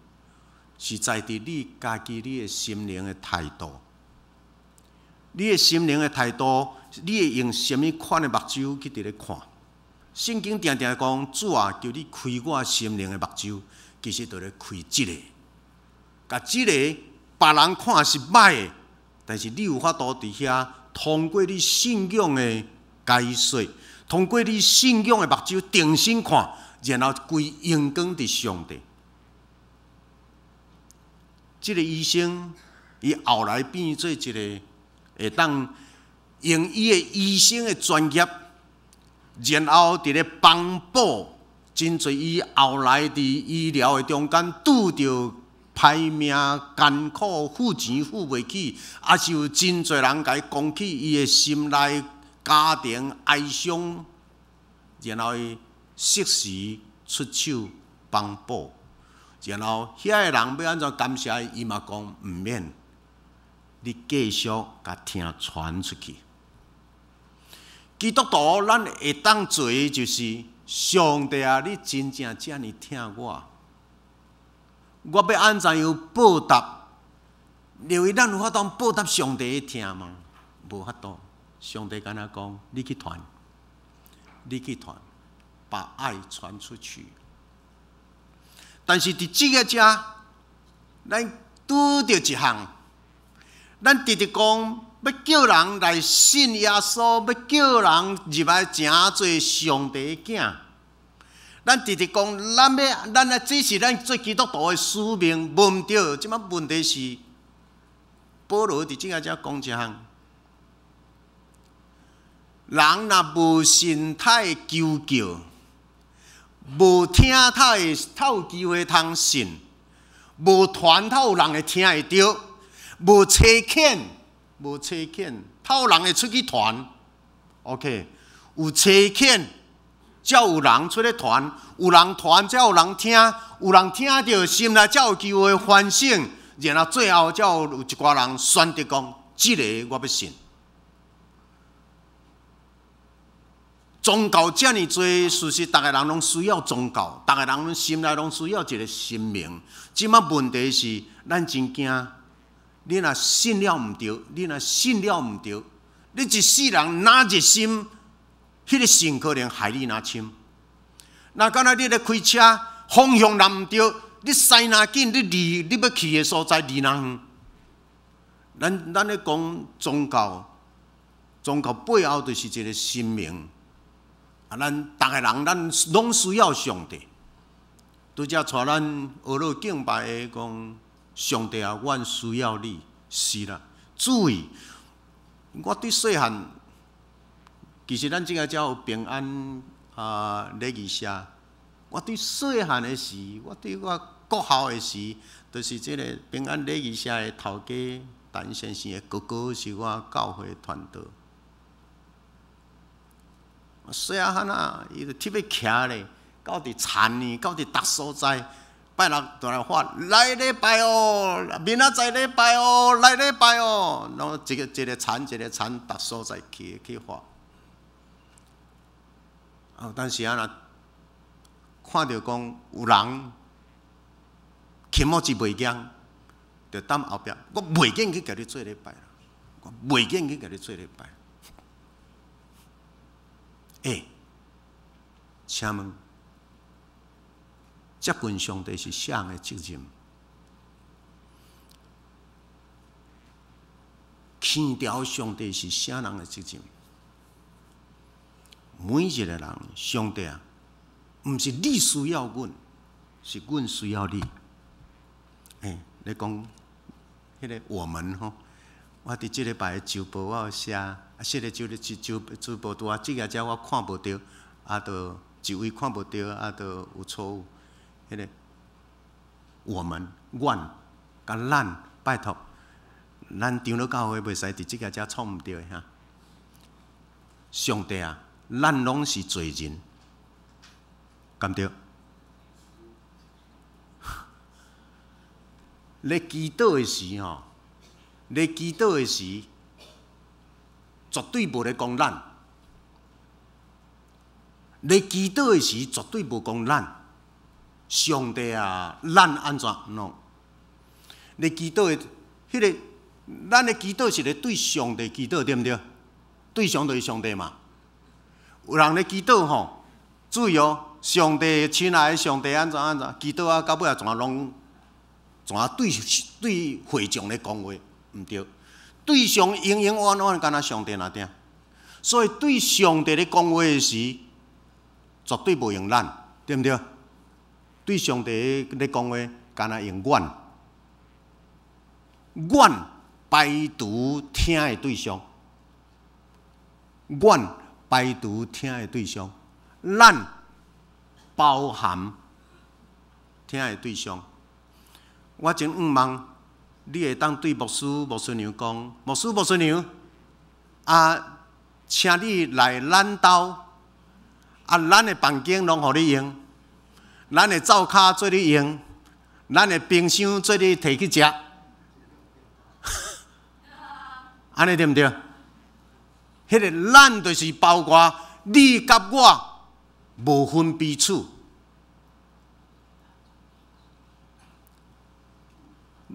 [SPEAKER 1] 是在佇你家己你的心靈的態度。你的心靈的態度，你會用啥物款的目睭去佇咧看？聖經定定講，主啊，求你開我心靈的目睭，其實就咧開這個，共這個別人看是歹的，但是你有法度佇遐通過你信仰的解說，通過你信仰的目睭定睛看，然後歸榮光佇上帝。這个醫生，伊後來變做一个會當用伊的醫生的專業，然後佇咧幫補真濟伊後來佇醫療的中間拄著歹命艱苦，付錢付袂起，抑是有真濟人共伊講起伊的心內家庭哀傷，然後伊適時出手幫補，然後遐个人欲按怎感謝伊，伊嘛講毋免，你繼續共疼傳出去。基督徒咱會當做的就是上帝啊！你真正遮爾疼我，我欲按怎樣報答？認為咱有法度報答上帝的疼嗎？無法度。上帝敢若講，你去傳，你去傳，把愛傳出去。但是佇這个遮，咱拄著一項，咱直直講欲叫人來信耶穌，欲叫人入來成做上帝的囝。咱直直講，咱欲，咱啊，這是咱做基督徒的使命，無毋對。這擺問題是，保羅佇這个遮講一項，人若無信才求叫，無聽才會才有機會通信，無傳才有人會聽會著，無差遣，無差遣，才有人會出去傳。OK，有差遣，才有人出來傳，有人傳才有人聽，有人聽著心內才有機會反省，然後最後才有一寡人選擇講，這个我欲信。宗教遮爾濟，事實逐个人攏需要宗教，逐个人攏心內攏需要一个神明。這擺問題是，咱真驚，你若信了毋對，你若信了毋對，你一世人若熱心，彼个神可能害你若深。若敢若你咧開車方向若毋對，你駛若緊，你離你欲去的所在離若遠。咱咧講宗教，宗教背後就是一個神明。啊，咱逐个人，咱攏需要上帝。拄才帶咱學樂敬拜的講，上帝啊，阮需要你。是啦，注意，我對細漢，其實咱這个才有平安啊禮儀社。我對細漢的時，我對我國校的時，就是這个平安禮儀社的頭家陳先生的哥哥，是我教會傳道。細漢啊，伊就特別徛咧，到佇田呢，到佇逐所在，拜六就來發來禮拜哦，明仔載禮拜哦，來禮拜哦，攏一个一个田一个田，逐所在去去發。啊，但是啊，若看著講有人琴仔一袂驚，就踮後壁，我袂願去共你做禮拜啦，我袂願去共你做禮拜。欸，請問，接近上帝是啥人的責任？牽牢上帝是啥人的責任？每一個人，上帝啊，毋是你需要阮，是阮需要你。欸，你講彼个我們吼，我佇這禮拜的週報我有寫，啊，這个週週週報拄仔這个遮我看無著，啊，就一位看無著，啊，就有錯誤。彼个我們、阮、佮咱，拜託，咱長老教會袂使佇這个遮創毋著的哈。上帝啊，咱攏是罪人，敢對？咧祈禱的時吼，咧祈禱的時，絕對無咧講咱。咧祈禱的時，絕對無講咱。上帝啊，咱按怎弄？咧祈禱的，彼个，咱的祈禱是咧對上帝祈禱，對毋對？對上帝是上帝嘛。有人咧祈禱吼，注意哦，上帝親愛的上帝按怎按怎祈禱啊，到尾啊，全攏全對對會眾咧講話，毋對。對象永永遠遠敢若上帝爾爾。所以對上帝咧講話的時，絕對無用咱，對毋對？對上帝咧講話，敢若用阮，阮排除聽的對象，阮排除聽的對象，咱包含聽的對象。我真向望你會當對牧師、牧師娘講，牧師、牧師娘，啊，請你來咱兜，啊，咱的房間攏予你用，咱的灶跤做你用，咱的冰箱做你提去食，按呢對毋對？彼个咱就是包括你佮我，無分彼此。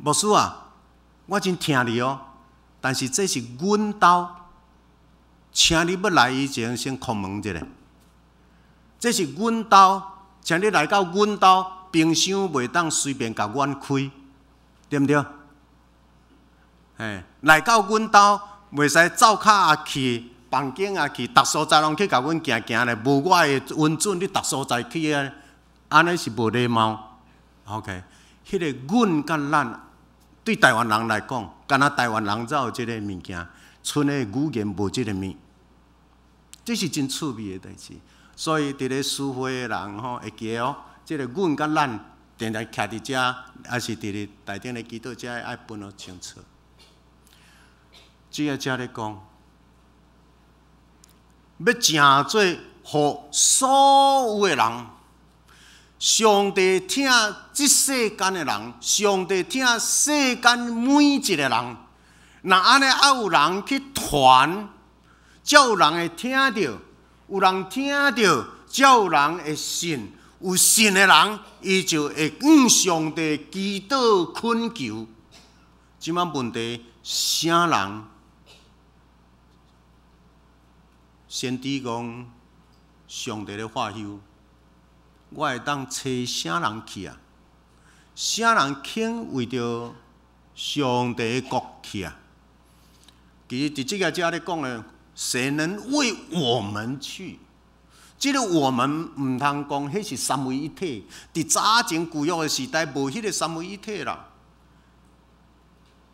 [SPEAKER 1] 牧師啊，我真疼你哦，但是這是阮兜，請你欲來以前先叩門一下。這是阮兜，請你來到阮兜，冰箱袂當隨便共阮開，對毋對？嘿，來到阮兜袂使灶跤也去，房間也去，逐所在攏去共阮行行咧，無我的允准，你逐所在去啊，按呢是無禮貌。OK。彼个阮佮咱對台灣人來講，敢若台灣人才有這个物件，賰的語言無這个物，這是真趣味的代誌。所以佇咧司會的人吼，會記得哦，這个阮佮咱定定徛佇遮，抑是佇咧台頂咧祈禱遮，愛分予清楚。這个遮咧講，欲成做予所有的人。上帝疼這世間的人，上帝疼世間每一個人。若按呢，猶有人去傳，才有人會聽著；有人聽著，才有人會信。有信的人，伊就會向上帝祈禱懇求。這擺問題，啥人？先知講，上帝咧發休。我會當揣啥人去啊？啥人肯為著上帝的國去啊？其實佇這个遮咧講的，誰能為我們去？這个我們毋通講，彼是三位一體。佇早前舊約的時代，無彼个三位一體啦。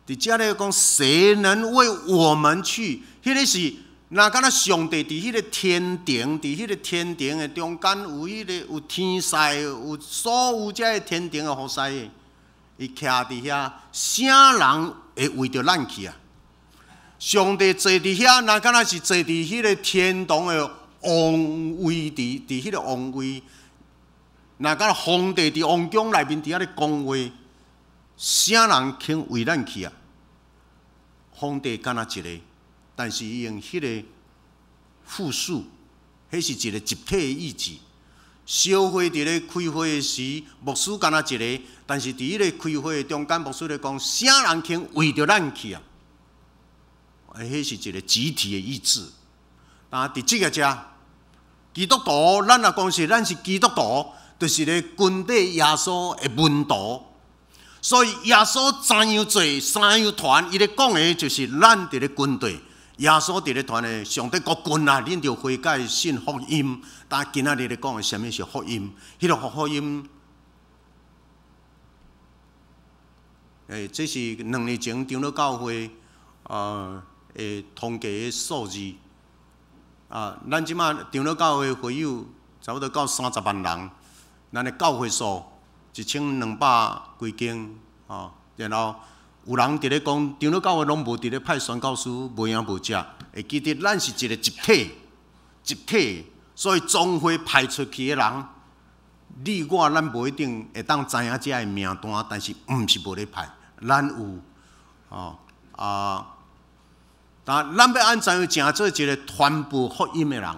[SPEAKER 1] 佇遮咧講，誰能為我們去？彼个是。若敢若上帝佇彼个天庭，佇彼个天庭的中間有彼个有天使，有所有這个天庭的服侍的，伊徛佇遐，啥人會為著咱去啊？上帝坐佇遐，若敢若是坐佇彼个天堂的王位，佇彼个王位，若敢皇帝佇王宮內面佇遐咧講話，啥人肯為咱去啊？皇帝敢若一个，但是伊用彼个複數，彼是一个集體的意志。小會佇咧開會的時，牧師敢若一个，但是佇彼个開會的中間，牧師咧講，啥人肯為著咱去啊？彼是一个集體的意志。但佇這个遮，基督徒，咱若講是咱是基督徒，就是咧跟綴耶穌的門徒。所以耶穌怎樣做，怎樣傳，伊咧講的就是咱佇咧跟綴耶穌佇咧傳的上帝國近啊，恁著悔改信福音。但今仔日咧講的啥物是福音？彼个福音，這是2年前長老教會的統計的數字。啊，咱這馬長老教會會友差不多到30萬人，咱的教會數1200幾間，吼，然後有人佇咧講，長老教會攏無佇咧派宣教師，無影無跡。會記得咱是一個集體，集體，所以總會派出去的人，你我咱無一定會當知影這个名單，但是毋是無咧派，咱有，吼啊。但咱欲按怎樣成做一個傳播福音的人？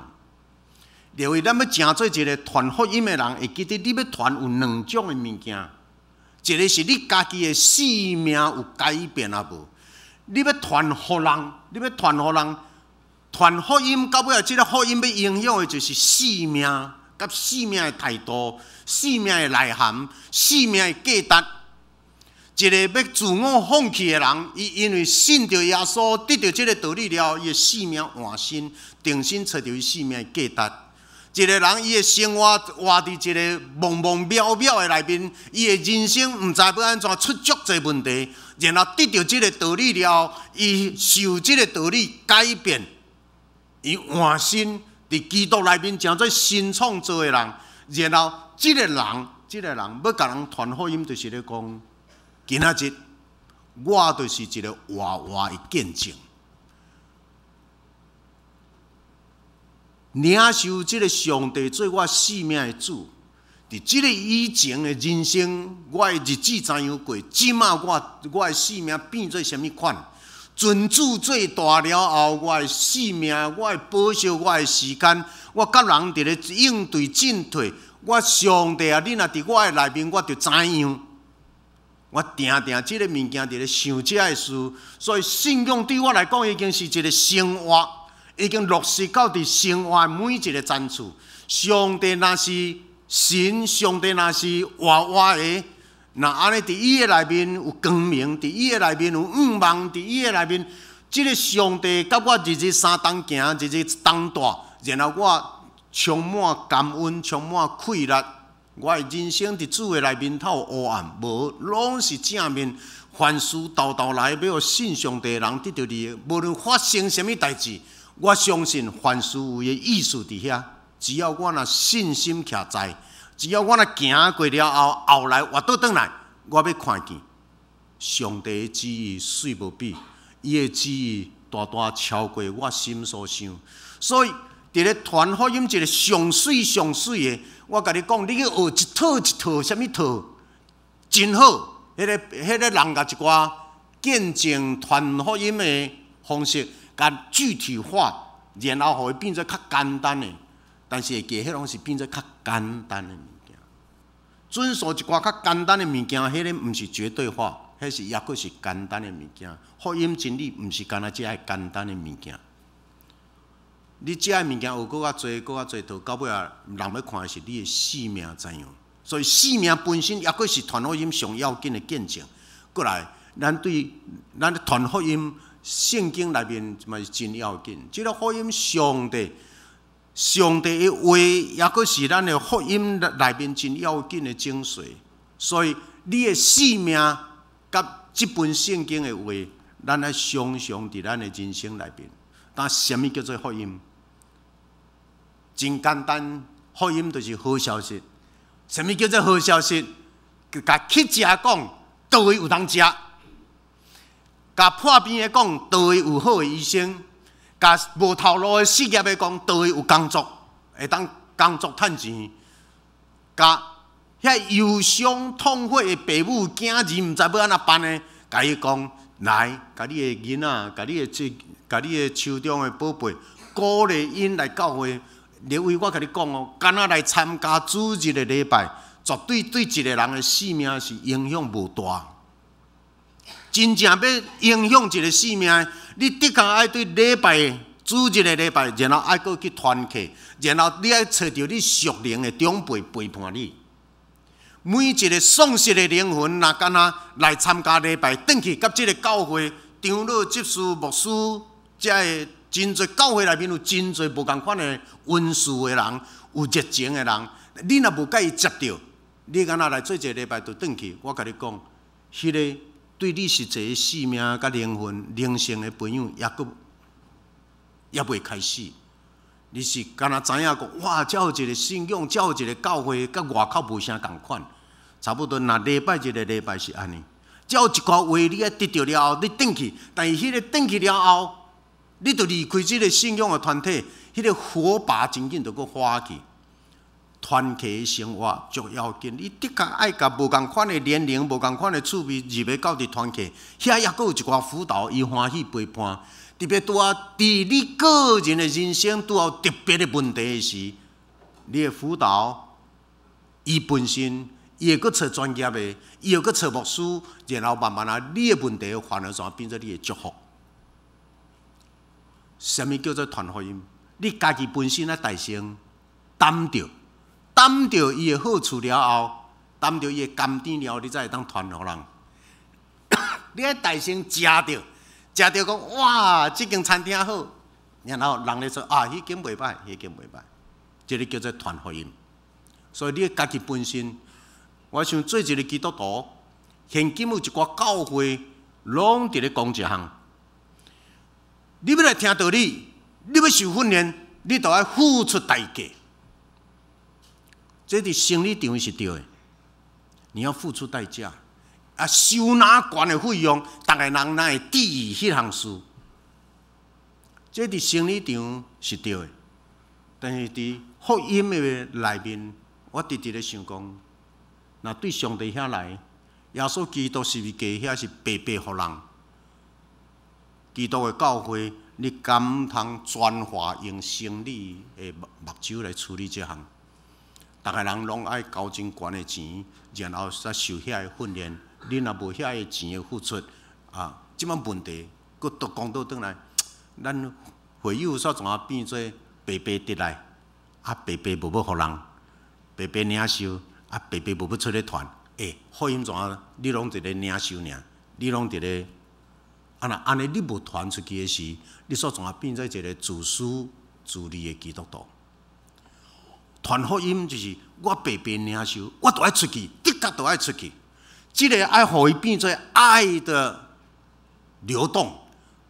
[SPEAKER 1] 因為咱欲成做一個傳福音的人，會記得你欲傳有兩種的物件，一個是你家己的生命有改變抑無？你欲傳予人，你欲傳予人，傳福音到尾仔，這个福音欲影響的就是生命，佮生命的態度、生命的內涵、生命的價值。一個欲自我放棄的人，伊因為信著耶穌，得著這个道理了，伊的生命換新，重新揣著伊生命的價值。一個人伊的生活活佇一個茫茫渺渺的內面，伊的人生毋知欲按怎出足濟問題，然後得著這个道理了，伊受這个道理改變，伊換新，佇基督內面成做新創造的人，然後這个人，這个人欲共人傳福音，就是咧講，今仔日我就是一个活活的見證。領受這个上帝做我生命的主，佇這个以前的人生，我的日子怎樣過？這馬我的生命變做啥物款？尊主做大了後，我的生命，我會保守我的時間，我佮人佇咧應對進退。我上帝啊，你若佇我的內面，我就知影。我定定這个物件佇咧想這个事，所以信仰對我來講已經是一个生活，已經落實到佇生活的每一个層次。上帝若是神，上帝若是活活的，若按呢佇伊的內面有光明，佇伊的內面有向望，佇伊的內面，這个上帝佮我日日相同行，日日同蹛，然後我充滿感恩，充滿快樂。我的人生佇主的內面透烏暗，無攏是正面。凡事沓沓來，欲予信上帝的人得著利益。無論發生啥物代誌，我相信凡事有伊的意思佇遐。只要我若信心徛在，只要我若行過了後，後來活倒轉來，我欲看見上帝的旨意媠無比，伊的旨意大大超過我心所想。所以佇咧傳福音一个上媠上媠的，我共你講，你去學一套一套，啥物套，真好。彼个人共一寡見證傳福音的方式，共具體化，然後予伊變做較簡單的。但是會記，彼攏是變做較簡單的物件。遵守一寡較簡單的物件，彼个毋是絕對化，彼是抑閣是簡單的物件。福音真理毋是干焦這个簡單的物件。你這个物件學閣較濟，閣較濟套，到尾仔人欲看的是你的生命怎樣。所以生命本身抑閣是傳福音上要緊的見證。過來，咱對咱傳福音，聖經內面嘛是真要緊。這个福音上帝，上帝的話，抑閣是咱的福音內面真要緊的精髓。所以你的生命佮這本聖經的話，咱愛常常佇咱的人生內面。但啥物叫做福音？真簡單，福音就是好消息。啥物叫做好消息？共乞食講，佗位有通食；共破病的講，佗位有好的醫生；共無頭路的失業的講，佗位有工作，會當工作趁錢；共遐憂傷痛悔的爸母囝兒毋知欲按怎辦呢？共伊講，來，共你的囡仔，共你的這，共你的手中的寶貝，鼓勵𪜶來教會。列位，我共你講哦，敢若來參加主日的禮拜，絕對對一個人的性命是影響無大。真正欲影響一個性命，你的確愛對禮拜主日的禮拜，然後愛閣去團契，然後你愛揣著你屬靈的長輩陪伴你。每一個喪失的靈魂，若敢若來參加禮拜，轉去佮這个教會長老、執事、牧師，遮个真濟教會內面有真濟無仝款的恩賜的人，有熱情的人，你若無共伊接著，你敢若來做一个禮拜就轉去，我共你講，彼个對你實際的性命佮靈魂、靈性的培養，猶閣猶未開始。你是敢若知影講，哇！遮有一个信仰，遮有一个教會，佮外口無啥仝款。差不多，若禮拜日的禮拜是按呢。遮有一寡話你愛得著了後，你轉去，但是彼个轉去了後，你就離開這个信仰的團體，彼个火把真緊就閣發去。團契的生活足要緊，你的確愛共無仝款的年齡、無仝款的趣味入來到佇團契，遐猶閣有一寡輔導，伊歡喜陪伴。特別拄仔佇你個人的人生拄有特別的問題的時，你的輔導，伊本身伊會閣揣專業的，伊會閣揣牧師，然後慢慢啊，你的問題反而怎變做你的祝福。啥物叫做傳福音？你家己本身愛大聲擔著，擔著伊的好處了後，擔著伊的甘甜了後，你才會當傳予人。你愛大聲食著。食著講哇，這間餐廳好，然後人咧說啊，彼間袂䆀，彼間袂䆀，這个叫做傳福音。所以你家己本身，我想做一个基督徒，現今有一寡教會攏佇咧講一項，你欲來聽道理，你欲受訓練，你都愛付出代價。這佇生理場是對的，你要付出代價。啊，收哪懸的費用，逐个人哪會注意彼項事？這佇生理場是對的，但是佇福音的內面，我直直咧想講，若對上帝遐來，耶穌基督十字架遐是白白予人。基督的教會，你敢通轉化用生理的目睭來處理這項？逐个人攏愛交真懸的錢，然後才受遐个訓練。你若無遐个錢的付出，啊，這擺問題，閣都講倒轉來，咱會友煞怎啊變做白白得來，啊白白無欲予人，白白領受，啊白白無欲出來傳，欸，福音怎啊？你攏佇咧領受爾，你攏佇咧，啊若按呢你無傳出去的時，你煞怎啊變做一個自私自利的基督徒？傳福音就是我白白領受，我都愛出去，的確都愛出去。這个愛予伊變做愛的流動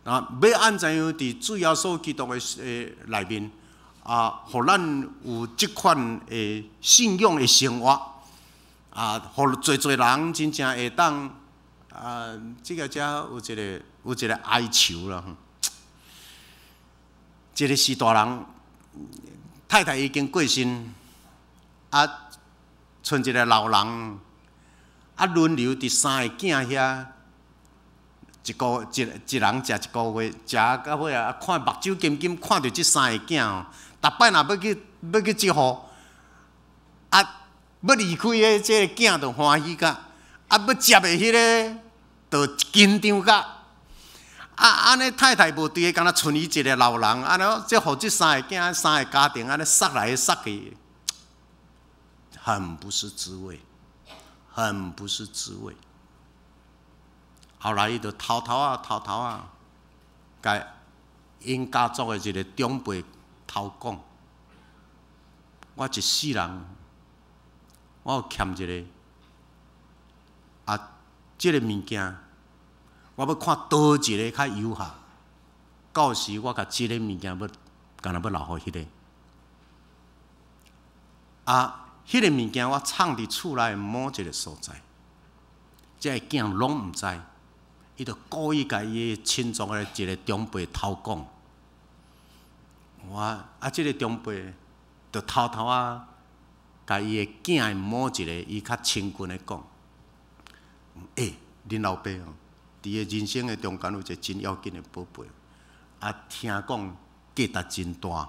[SPEAKER 1] 啊！欲按怎樣佇主耶穌基督的內面啊，予咱有這款的信仰的生活啊，予濟濟人真正會當啊，這个遮有一个哀愁啦。一个序大人太太已經過身，啊，賰一个老人。啊，輪流佇三个囝遐，一個一一人食一個月，食到尾啊，看目睭金金，看著這三個囝哦，逐擺若欲去欲去接予，啊，欲離開的這个囝就歡喜甲，啊，欲接的彼个就緊張甲，啊，按呢太太無佇，敢若賰伊一个老人，按呢這予這三个囝三个家庭按呢捒來捒去，很不是滋味。很不是滋味。後來伊就偷偷仔、偷偷仔，共𪜶家族的一个長輩偷講：我一世人，我有欠一个啊，這个物件，我欲看佗一个較有效。到時我共這个物件欲，敢若欲留予彼个。啊。彼个物件我藏佇厝內某一个所在，這个囝攏毋知，伊就故意共伊的親族的一个長輩偷講。我啊，這个長輩就偷偷仔共伊的囝的某一个伊較親近的講，欸，恁老爸哦，佇個人生的中間有一個真要緊的寶貝，啊，聽講價值真大，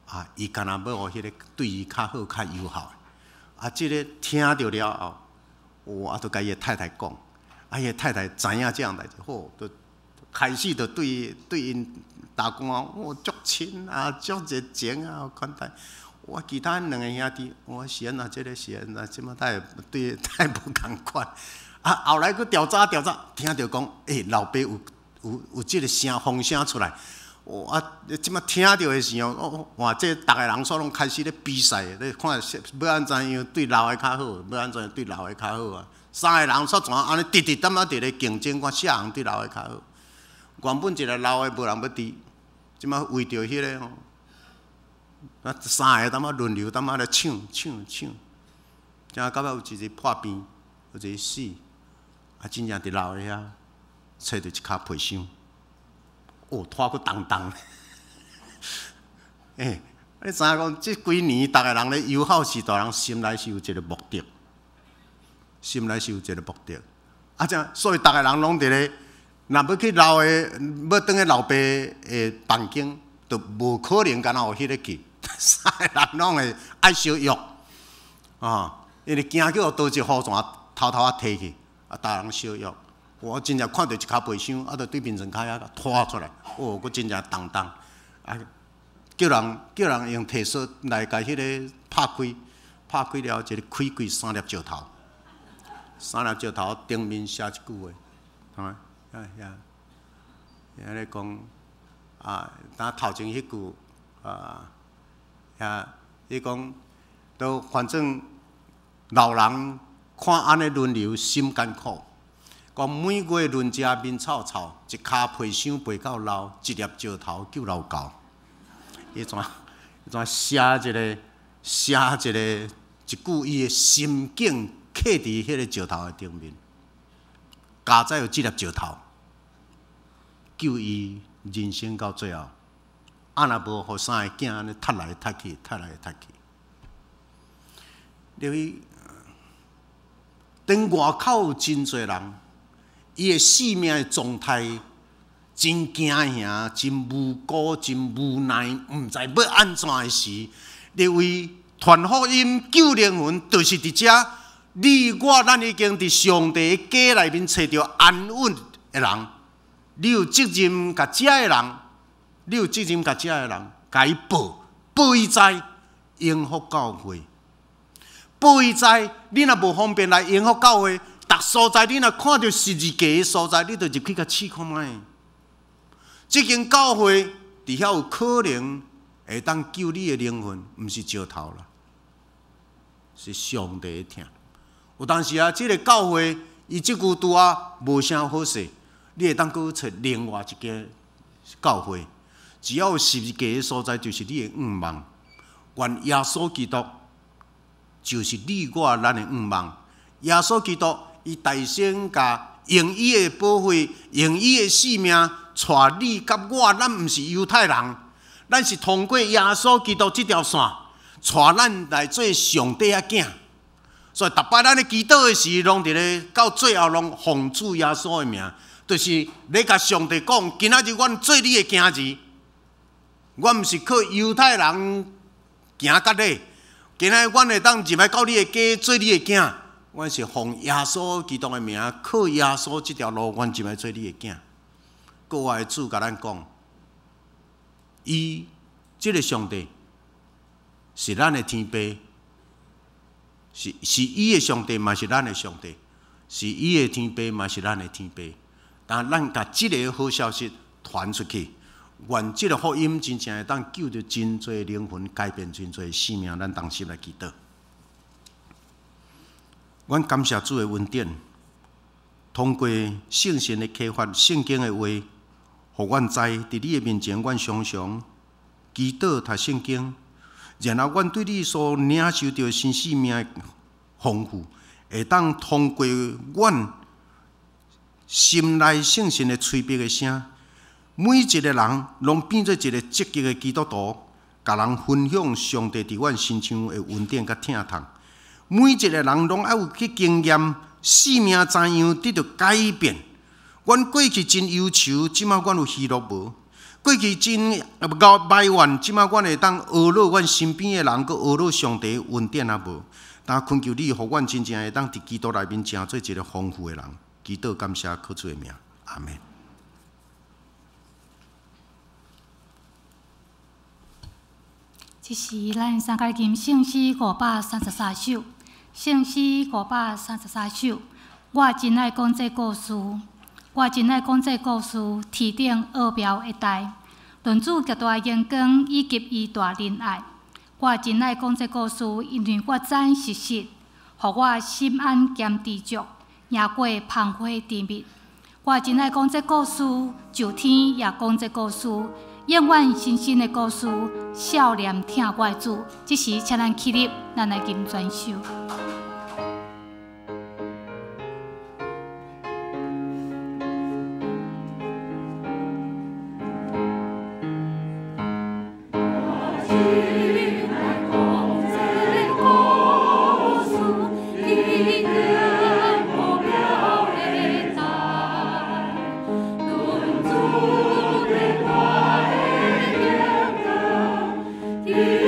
[SPEAKER 1] 啊，伊敢若欲予彼个對伊較好、較友好。啊，這个聽著了後，哇，啊，就共伊的太太講，啊，伊的太太知影這樣代誌，好，就開始就對對𪜶大公啊，哦，足親啊，足熱情啊，款待。我其他兩个兄弟，我是按怎這个是按怎，這馬太對太無仝款。啊，後來閣調查調查，聽著講，欸，老爸有有有這个聲風聲出來，哦啊，這馬聽著的時候，哦哇，這逐个人煞攏開始咧比賽，咧看欲按怎樣對老的較好，欲按怎樣對老的較好啊。三个人煞怎按呢，直直淡仔佇咧競爭，看啥人對老的較好。原本一个老的無人欲佇，這馬為著彼个吼，啊，三个淡仔輪流淡仔咧搶搶搶，才到尾有一日破病，有一日死，啊，真正佇老的遐揣著一跤皮箱，哦，拖閣重重。欸，你知影講，這幾年逐个人咧友好時，大人心內是有一个目的，心內是有一个目的。啊，這所以逐个人攏佇咧，若欲去老的，欲轉去老爸的房間，就無可能敢若予彼个去。三个人攏會愛相約，啊，因為驚叫佗一雨傘偷偷仔提去，啊，逐人相約。我真正看著一跤皮箱，啊，就對眠床跤遐拖出來，哦，閣真正重重，啊，叫人叫人用提鎖來共彼个拍開，拍開了一个開櫃三粒石頭，三粒石頭頂面寫一句話，啊，遐遐咧講，啊，當頭前彼句，啊，遐伊講，都反正老人看按呢輪流心艱苦。講每月輪食面臭臭，一跤皮箱背到老，一粒石頭救老猴。伊怎伊怎寫一个寫一個一句伊的心境刻佇彼個石頭的頂面，佳哉有這粒石頭，救伊人生到最後。啊，若無，予三个囝按呢踢來踢去，踢來踢去。入去，當外口有真濟人，伊的生命的狀態真驚嚇、真無辜、真無奈，毋知欲按怎的時，你為傳福音救靈魂，就是佇遮。你我咱已經佇上帝的家內面揣著安穩的人，你有責任共遮的人，你有責任共遮的人，共伊報報伊知，榮福教會，報伊知，你若無方便來榮福教會，逐所在你若看著十字架的所在，你就入去共試看覓。這間教會佇遐有可能會當救你的靈魂，毋是石頭啦，是上帝的疼。有當時啊，這个教會伊這久拄啊無啥好勢，你會當閣揣另外一間教會。只要有十字架的所在，就是你的向望。願耶穌基督就是你我咱的向望。耶穌基督伊代先共用伊的寶血，用伊的性命，帶你佮我，咱毋是猶太人，咱是通過耶穌基督這條線，帶咱來做上帝的囝。所以，逐擺咱咧祈禱的時，攏佇咧到最後，攏奉主耶穌的名，就是咧共上帝講：今仔日阮做你的囝兒，阮毋是靠猶太人行割禮，今仔日阮會當入來到你的家做你的囝，阮是奉耶穌基督的名，靠耶穌這條路，阮入來做你的囝。閣外的主共咱講，伊這个上帝是咱的天父。是是伊的上帝，嘛是咱的上帝；是伊的天父，嘛是咱的天父。但咱共這个好消息傳出去，願這个福音真正會當救著真濟靈魂，改變真濟生命。咱同心來祈禱。阮感謝主的恩典，通過聖神的啟發、聖經的話，予阮知佇你的面前，阮常常祈禱讀聖經。然後，阮對你所領受著新生命的豐富，會當通過阮心內聖神的吹筆的聲，每一个人攏變做一个積極的基督徒，
[SPEAKER 5] 共人分享上帝佇阮身上的恩典佮疼痛。每一个人攏愛有去經驗，生命怎樣得著改變。阮過去真憂愁，這馬阮有喜樂無？過去真𠢕埋怨，這馬阮會當呵咾阮身邊的人，閣呵咾上帝的恩典啊無？但懇求你，予阮真正會當佇基督內面成做一個豐富的人。祈禱感謝靠主的名，阿們。
[SPEAKER 4] 這是咱三角吟聖詩533首，聖詩533首。我真愛講這故事，我真愛講這故事，天頂奧妙的代，論主極大榮光以及伊大仁愛。我真愛講這故事，因為我知事實，予我心安兼知足，贏過芳花甜蜜。我真愛講這故事，上天也講這故事。永遠新鮮的故事，少年疼我的主，這時請咱起立，咱來吟全首。
[SPEAKER 6] Yeah.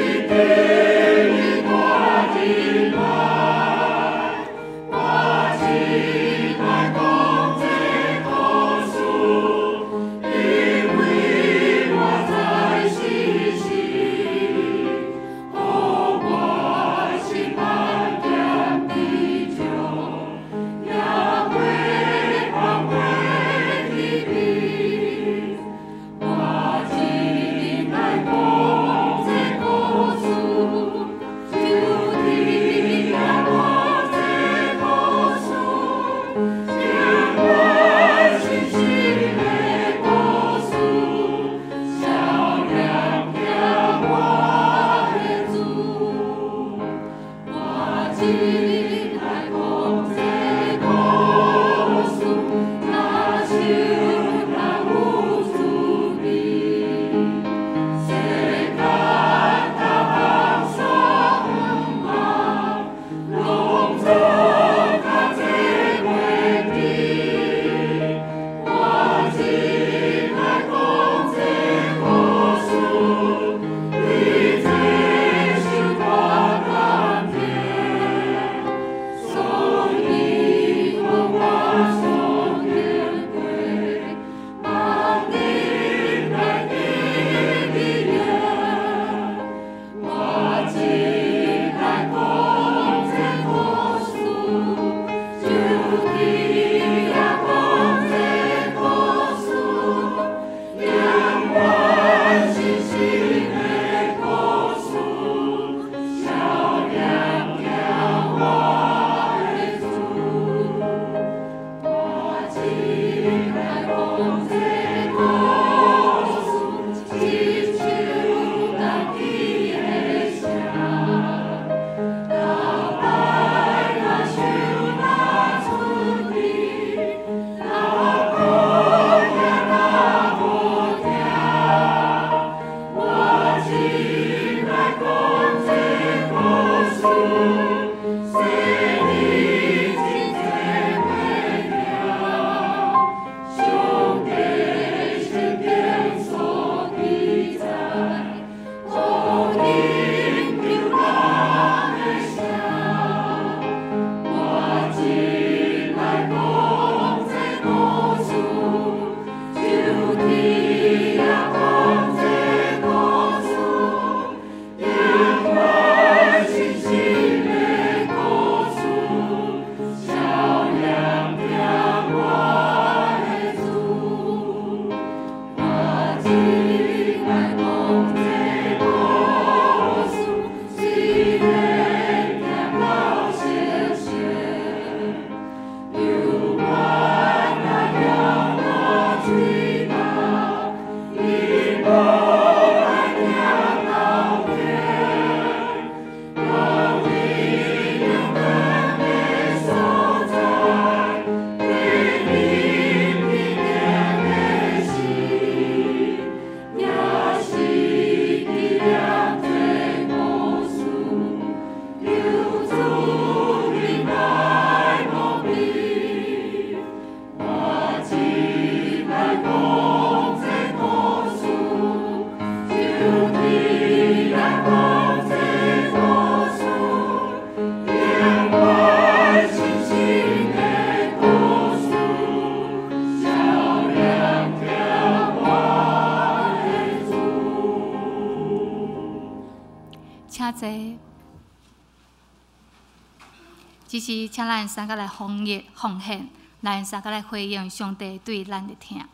[SPEAKER 4] 請坐。只是請咱三個來奉獻，奉獻，咱三個來回應上帝對咱的疼。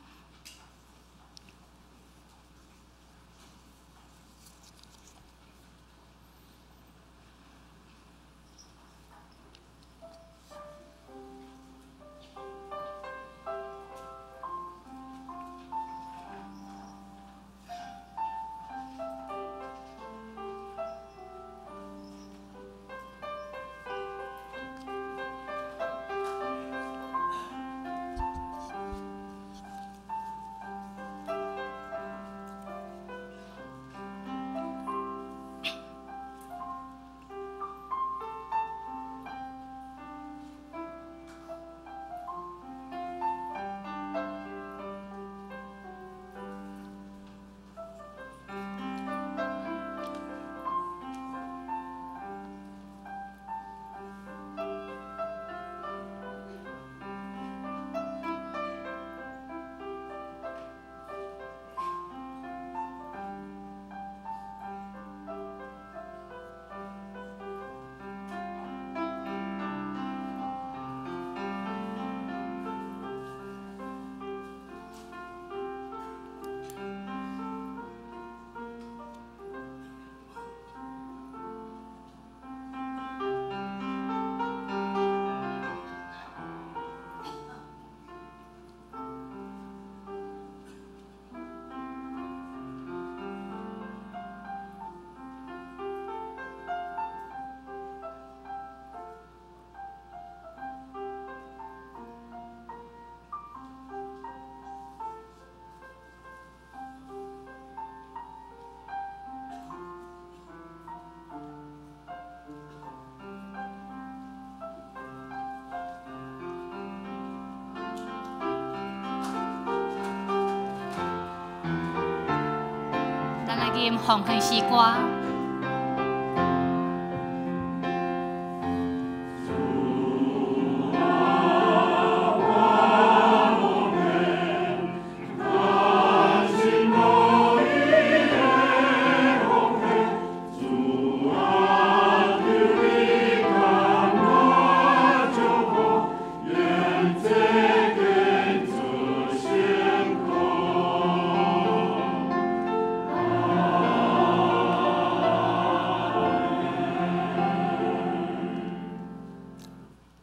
[SPEAKER 4] 咱來吟奉獻詩歌。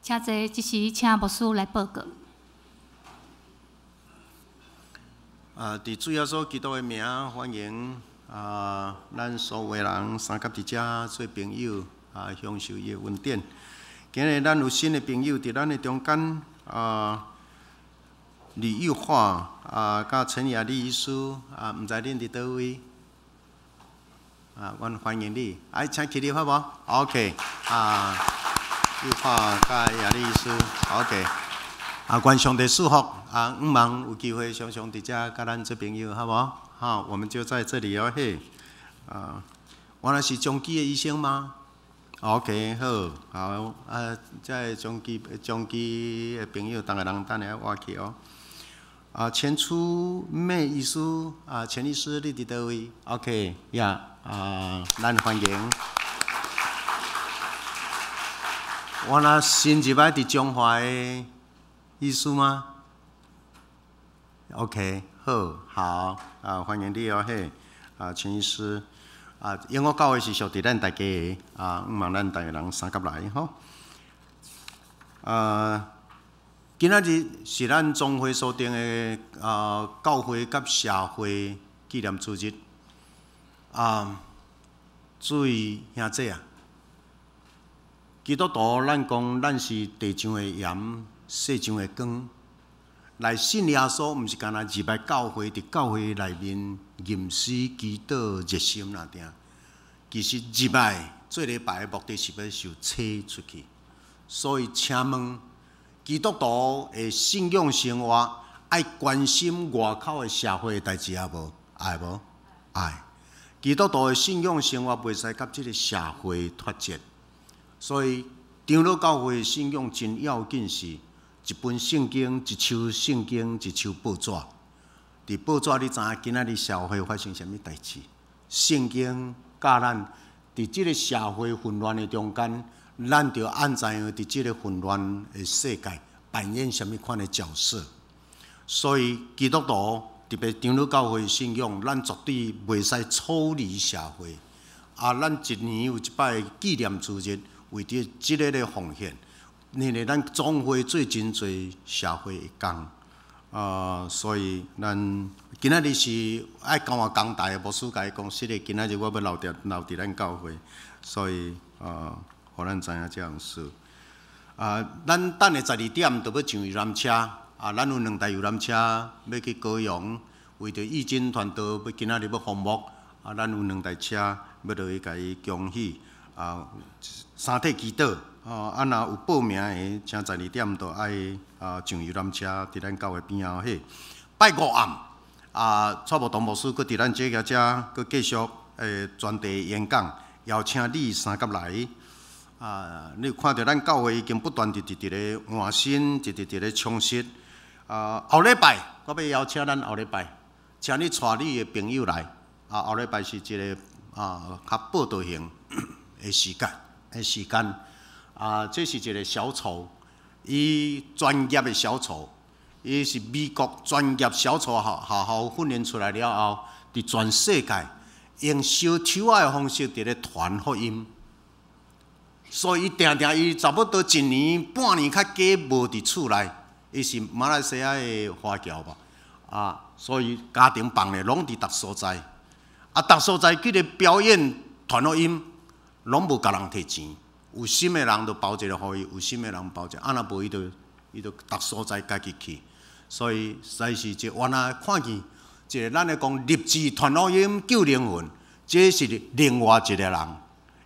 [SPEAKER 4] 請坐，這時請牧師來報告。
[SPEAKER 5] 佇主耶穌基督的名，歡迎咱所有人相佮佇遮做朋友享受伊的恩典。今日咱有新的朋友佇咱的中間李玉華佮陳雅麗醫師毋知恁佇佗位？阮歡迎你，請起立好無？OK，玉華佮雅麗醫師，OK，願上帝賜福，向望有機會常常佇遮佮咱做朋友，好無？好，我們就在這裡哦，嘿，原來是中基的醫生嗎？OK，好，好，這个中基的朋友，逐个人等下活去哦。錢初妹醫師，錢醫師，你佇佗位？OK，呀，咱歡迎。我若新入來佇彰化的醫師嗎？OK，好，好，歡迎你哦，嘿，錢醫師，英國教會是屬佇咱大家的，向望咱逐个人相佮來吼。今仔日是咱總會所定的教會佮社會紀念主日。注意兄弟啊！基督徒，咱講咱是地上的鹽，世上的光。來信耶穌，毋是干焦入來教會，佇教會內面吟詩祈禱熱心爾定。其實入來做禮拜的目的是欲受洗出去。所以，請問基督徒的信仰生活愛關心外口的社會的代誌抑無？愛無？愛。基督徒的信仰生活袂使佮這个社會脫節。所以，長老教會信仰真要緊，是一本聖經、一手聖經、一手報紙。佇報紙，你知影今仔日社會發生啥物代誌？聖經教咱佇這个社會混亂的中間，咱著按怎樣佇這个混亂的世界扮演啥物款的角色？所以基督徒特別長老教會信仰，咱絕對袂使抽離社會。啊，咱一年有一擺紀念主日，為著這个咧奉獻，因為咱總會做真濟社會的工。啊，所以咱今仔日是愛交換講台的牧師共伊講，是的，今仔日我欲留佇咱教會，所以啊，予咱知影這樣事。啊，咱等下12點就欲上遊覽車，啊，咱有兩台遊覽車欲去高雄，為著義診團隊欲今仔日欲服務，啊，咱有兩台車欲落去共伊恭喜，啊，三體祈禱。哦，啊，若有報名的，請十二點就愛啊上遊覽車，佇咱教會邊仔彼。拜五暗，啊，蔡無同牧師閣佇咱這个遮閣繼續專題演講，邀請你三甲來。啊，你有看著咱教會已經不斷佇佇咧換新，直直佇咧充實。啊，後禮拜我欲邀請咱後禮拜，請你帶你的朋友來。啊，後禮拜是一个啊較報道型的時間。啊，這是一个小丑，伊專業的小丑，伊是美國專業小丑學校訓練出來了後，佇全世界用燒手仔的方式佇咧傳福音。所以伊定定伊差不多一年半年較加無佇厝內，伊是馬來西亞的華僑吧？啊，所以家庭放咧攏佇逐所在，啊，逐所在去咧表演傳福音，攏無共人提錢。有心的人就包一个予伊，有心的人包一个，啊若無伊就逐所在家己去。所以實在是一原來看見一个咱咧講立志傳福音救靈魂，這是另外一个人，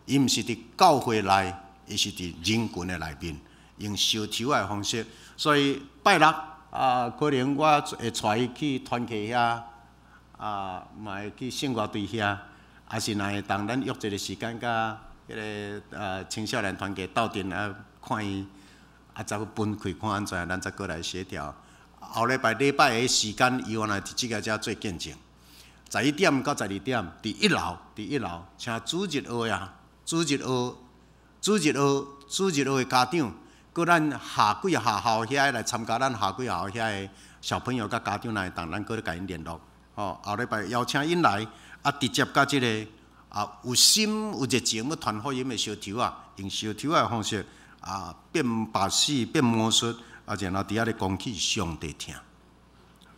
[SPEAKER 5] 伊毋是佇教會內，伊是佇人群的內面，用燒手的方式。所以拜六啊，可能我會帶伊去團契遐，啊，嘛會去聖樂隊遐，啊是若會當咱約一个時間佮彼个青少年團契鬥陣啊，看伊啊，再分開看按怎，咱再閣來協調。後禮拜禮拜的時間，伊原來佇這个遮做見證。11點到12點，佇一樓，佇一樓，請主日學啊，主日學，主日學，主日學的家長，閣咱夏季學校遐來參加咱夏季學校遐的小朋友佮家長來，當咱閣咧共𪜶聯絡。吼，後禮拜邀請𪜶來，啊，直接佮這个啊有心有熱情欲傳福音的小丑仔，用小丑仔的方式啊變把戲變魔術，啊，然後佇遐咧講起上帝聽。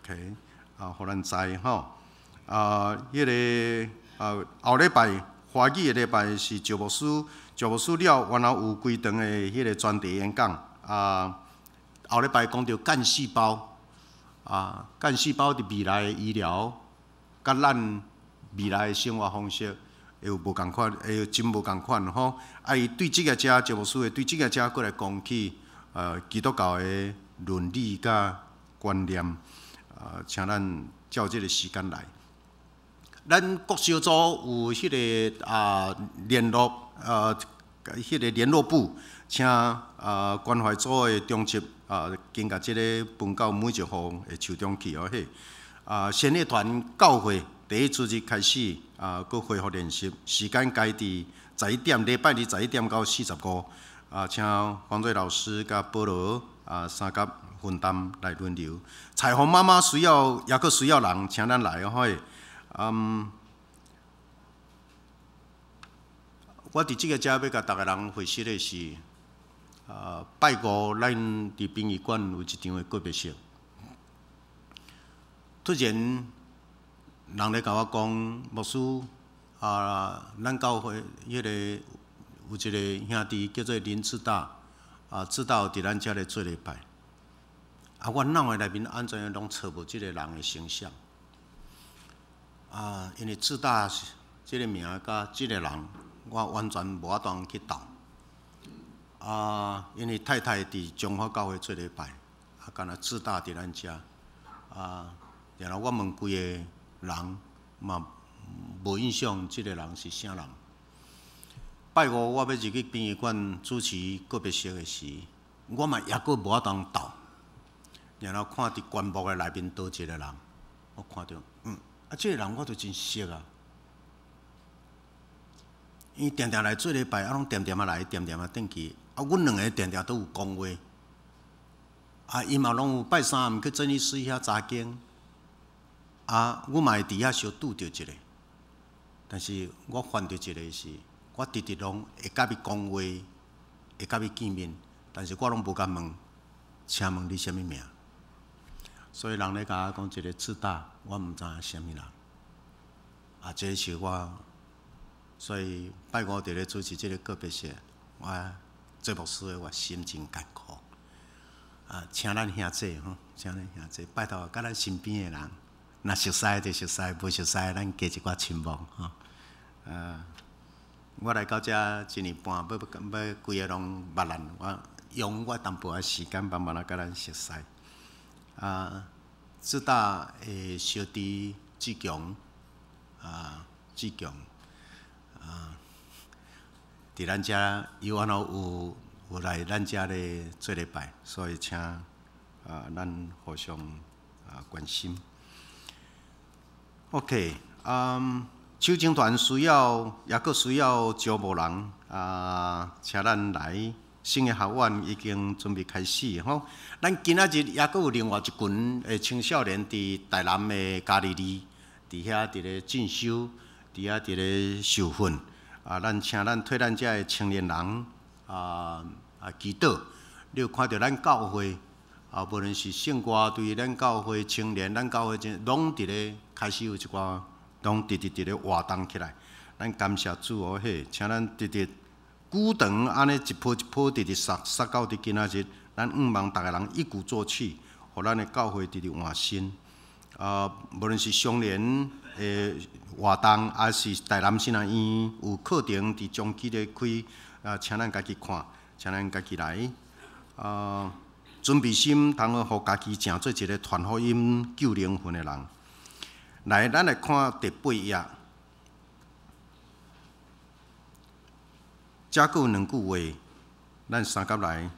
[SPEAKER 5] OK，啊，予咱知吼。啊，彼个啊，後禮拜華語的禮拜是趙牧師，趙牧師了，原來有規場的彼个專題演講。啊，後禮拜講著幹細胞，啊，幹細胞佇未來的醫療，佮咱未來的生活方式會有無仝款，會有真無仝款吼。啊，伊對這个遮趙牧師會對這个遮閣來講起，基督教的倫理佮觀念，啊，請咱照這个時間來。咱各小組有彼个啊聯絡啊，彼个聯絡簿，請啊關懷組的長執啊，經共這个分到每一戶的手中去哦嘿。啊，先禮團教會第一主日開始啊，閣恢復練習，時間改佇十一點，禮拜二11點到45。啊，請黃瑞老師佮保羅啊三甲分擔來輪流。彩虹媽媽需要，抑閣需要人，請咱來哦嘿。嗯，我佇這个遮欲共逐个人回釋的是，啊，拜五咱佇殯儀館有一場的告別式。突然，人來共我講，牧師啊，咱教會彼个有一个兄弟叫做林志大，啊，志大佇咱遮咧做禮拜。啊，我腦海內面按怎樣攏揣無這个人的形象。啊，因為志大這个名佮這个人，我完全無法度去鬥。啊，因為太太佇中華教會做禮拜，啊，敢若志大佇咱遮，啊，然後我問規个人嘛無印象，這个人是啥人。拜五我欲入去殯儀館主持告別式的時，我嘛抑閣無法度鬥。然後看佇棺木的內面倒一个人，我看著，啊，這个人我都真熟啊。伊定定來做禮拜，啊，攏恬恬仔來，恬恬仔轉去。啊，阮兩个定定都有講話。啊，伊嘛攏有拜三暗去真理寺遐查經。啊，阮嘛會佇遐相拄著一下。但是我煩著一个是，我直直攏會佮伊講話，會佮伊見面，但是我攏無共問，請問你啥物名？所以人咧共我講一个自大，我毋知影啥物人。啊，這是我，所以拜五佇咧主持這个告別式，我做牧師的我心真艱苦。啊，請咱兄弟吼，請咱兄弟，拜託佮咱身邊的人，若熟似就熟似，無熟似咱加一寡親望吼。啊，我來到遮一年半，欲欲規个攏捌咱，我用我淡薄仔時間慢慢仔佮咱熟似。啊，浙大的小弟志強，啊，志強，啊，佇咱遮伊原來有有來咱遮咧做禮拜，所以請啊，咱互相啊關心。OK，嗯，手槍團需要，抑閣需要招募人啊，請咱來。新的學院已經準備開始吼。咱今仔日抑閣有另外一群的青少年佇台南的嘉利里，佇遐佇咧進修，佇遐佇咧受訓。啊，咱請咱替咱遮的青年人啊啊祈禱。你有看著咱教會啊，無論是聖歌隊、咱教會青年、咱教會青，攏佇咧開始有一寡，攏直直佇咧活動起來。咱感謝主哦，嘿，請咱直直。久長按呢一波一波直直殺殺到佇今仔日，咱向望逐个人一鼓作氣，予咱的教會直直換新。啊，無論是雙聯的活動，抑是台南新南院有課程佇長期咧開，啊，請咱家己看，請咱家己來。啊，準備心，通好予家己成做一个傳福音、救靈魂的人。來，咱來看第八頁。遮閣有兩句話，咱三甲來。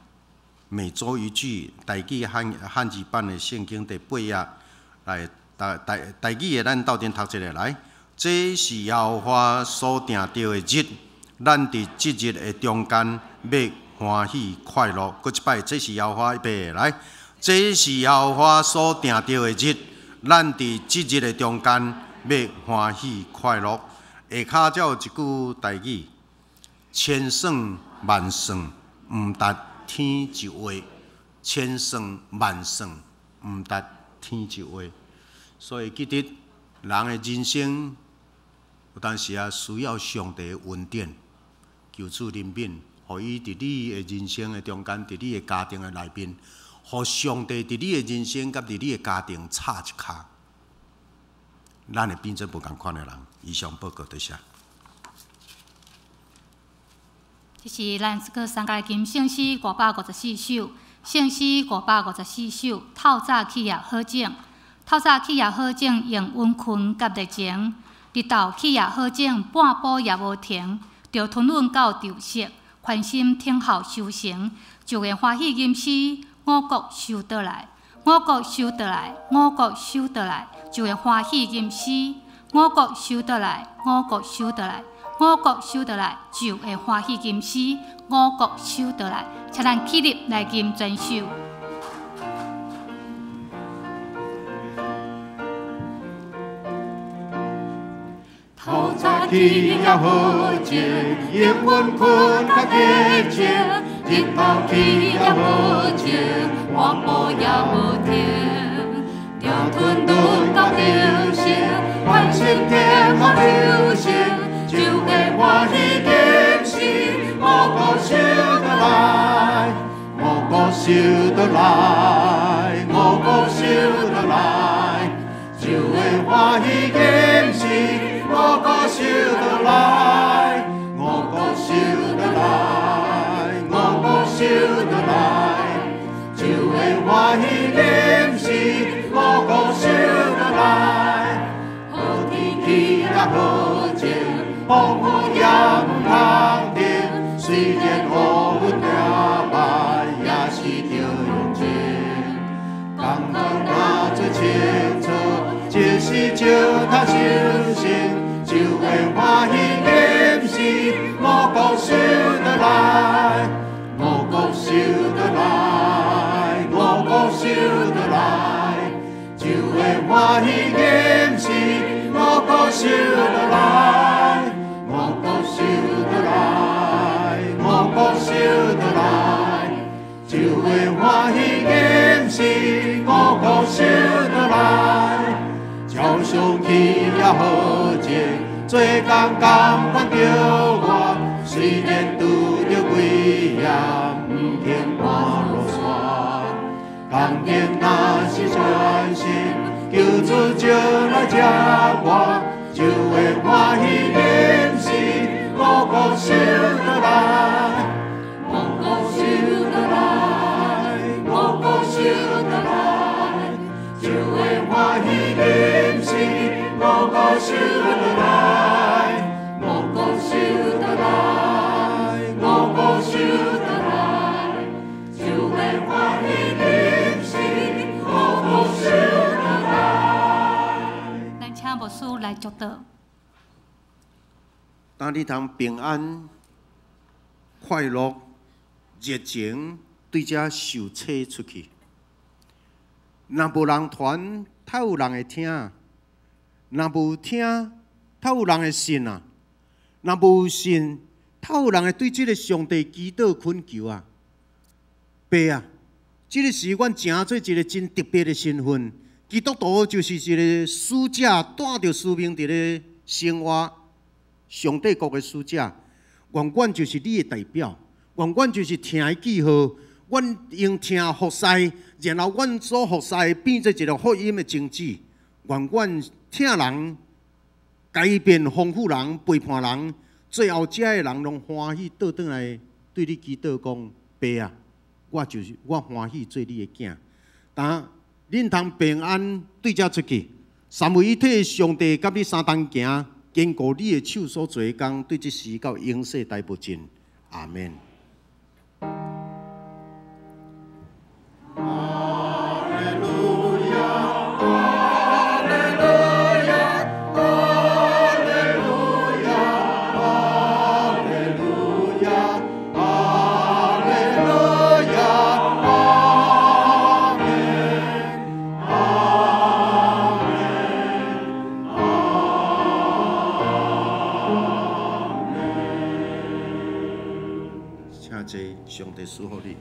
[SPEAKER 5] 每週一句，台語漢漢字版的聖經第八頁，來台台台語的咱鬥陣讀一下來。這是耶和華所定著的日，咱佇這日的中間欲歡喜快樂。閣一擺，這是耶和華預備來。這是耶和華所定著的日，咱佇這日的中間欲歡喜快樂。下跤才有一句台語。千算萬算，毋達天一畫；千算萬算，毋達天一畫。所以記得，人的人生有當時啊需要上帝的恩典，求主憐憫，予伊佇你的人生的中間，佇你的家庭的內面，予上帝佇你的人生佮佇你的家庭插一跤，咱會變做無仝款的人。以上報告多謝。
[SPEAKER 4] 這是咱這個三界金聖詩554首，聖詩554首，透早起也好種，透早起也好種，用溫困佮熱情，日頭起也好種，半晡也無停，著吞忍到潮濕，寬心等候收成，就會歡喜吟詩，五穀收倒來，五穀收倒來，五穀收倒來，就會歡喜吟詩，五穀收倒來，五穀收倒來。五穀收倒來，就會歡喜吟詩。五穀收倒來，請咱起立來吟全首。
[SPEAKER 6] 透早起也好種，用溫困佮熱情，日頭起也好種，半晡也無停，著吞忍到得勝，歡心甜好收成。就會歡喜吟詩，五穀收倒來，五穀收倒來，五穀收倒來，就會歡喜吟詩，五穀收倒來，五穀收倒來，五穀收倒來，就會歡喜吟詩，五穀收倒來，好天氣也好晴。風雨也毋通停，雖然烏雲遮歹，也是著用情。工課若做清楚，一時就通收成，就會歡喜吟詩，
[SPEAKER 1] 是五穀收倒來，五穀收倒來，五穀收倒來，就會歡喜金是五穀收倒來，五穀收倒來，五穀收倒來，就會歡喜金是五穀收倒來，照相起也好情，做工甘願著我，雖然拄著危險，毋肯半路煞。工程若是全心，求主招來接我，就會歡喜金是五穀收倒來，五穀收倒來，五穀收倒來，就會歡喜金是五穀收倒來，五穀收倒來，五穀收倒來，就會歡喜金是五穀收倒來。
[SPEAKER 4] 咱請牧師來祝禱。
[SPEAKER 5] 當你通平安、快樂、熱情對這受冊出去，若無人傳，透有人會聽；若無聽，透有人會信啊；若無信，透有人會對這个上帝祈禱懇求啊。爸啊，這个是阮成做一个真特別的身份。基督徒就是一个使者，帶著使命佇咧生活上帝國的使者。願阮就是你的代表，願阮就是疼的記號。阮用疼服侍，然後阮所服侍變做一个福音的種子。願阮疼人，改變豐富人、背叛人，最後遮的人攏歡喜倒轉來對你祈禱講：爸啊，我就是我歡喜做你的囝。當恁通平安對遮出去，三位一體上帝佮你相同行，堅固你的手所做的工，對這時到永世代無盡。阿門。
[SPEAKER 1] 哈利路亞，哈利路亞，哈利路亞，哈利路亞，哈利路亞，阿門，阿門，阿門。
[SPEAKER 5] 請坐，上帝賜福你。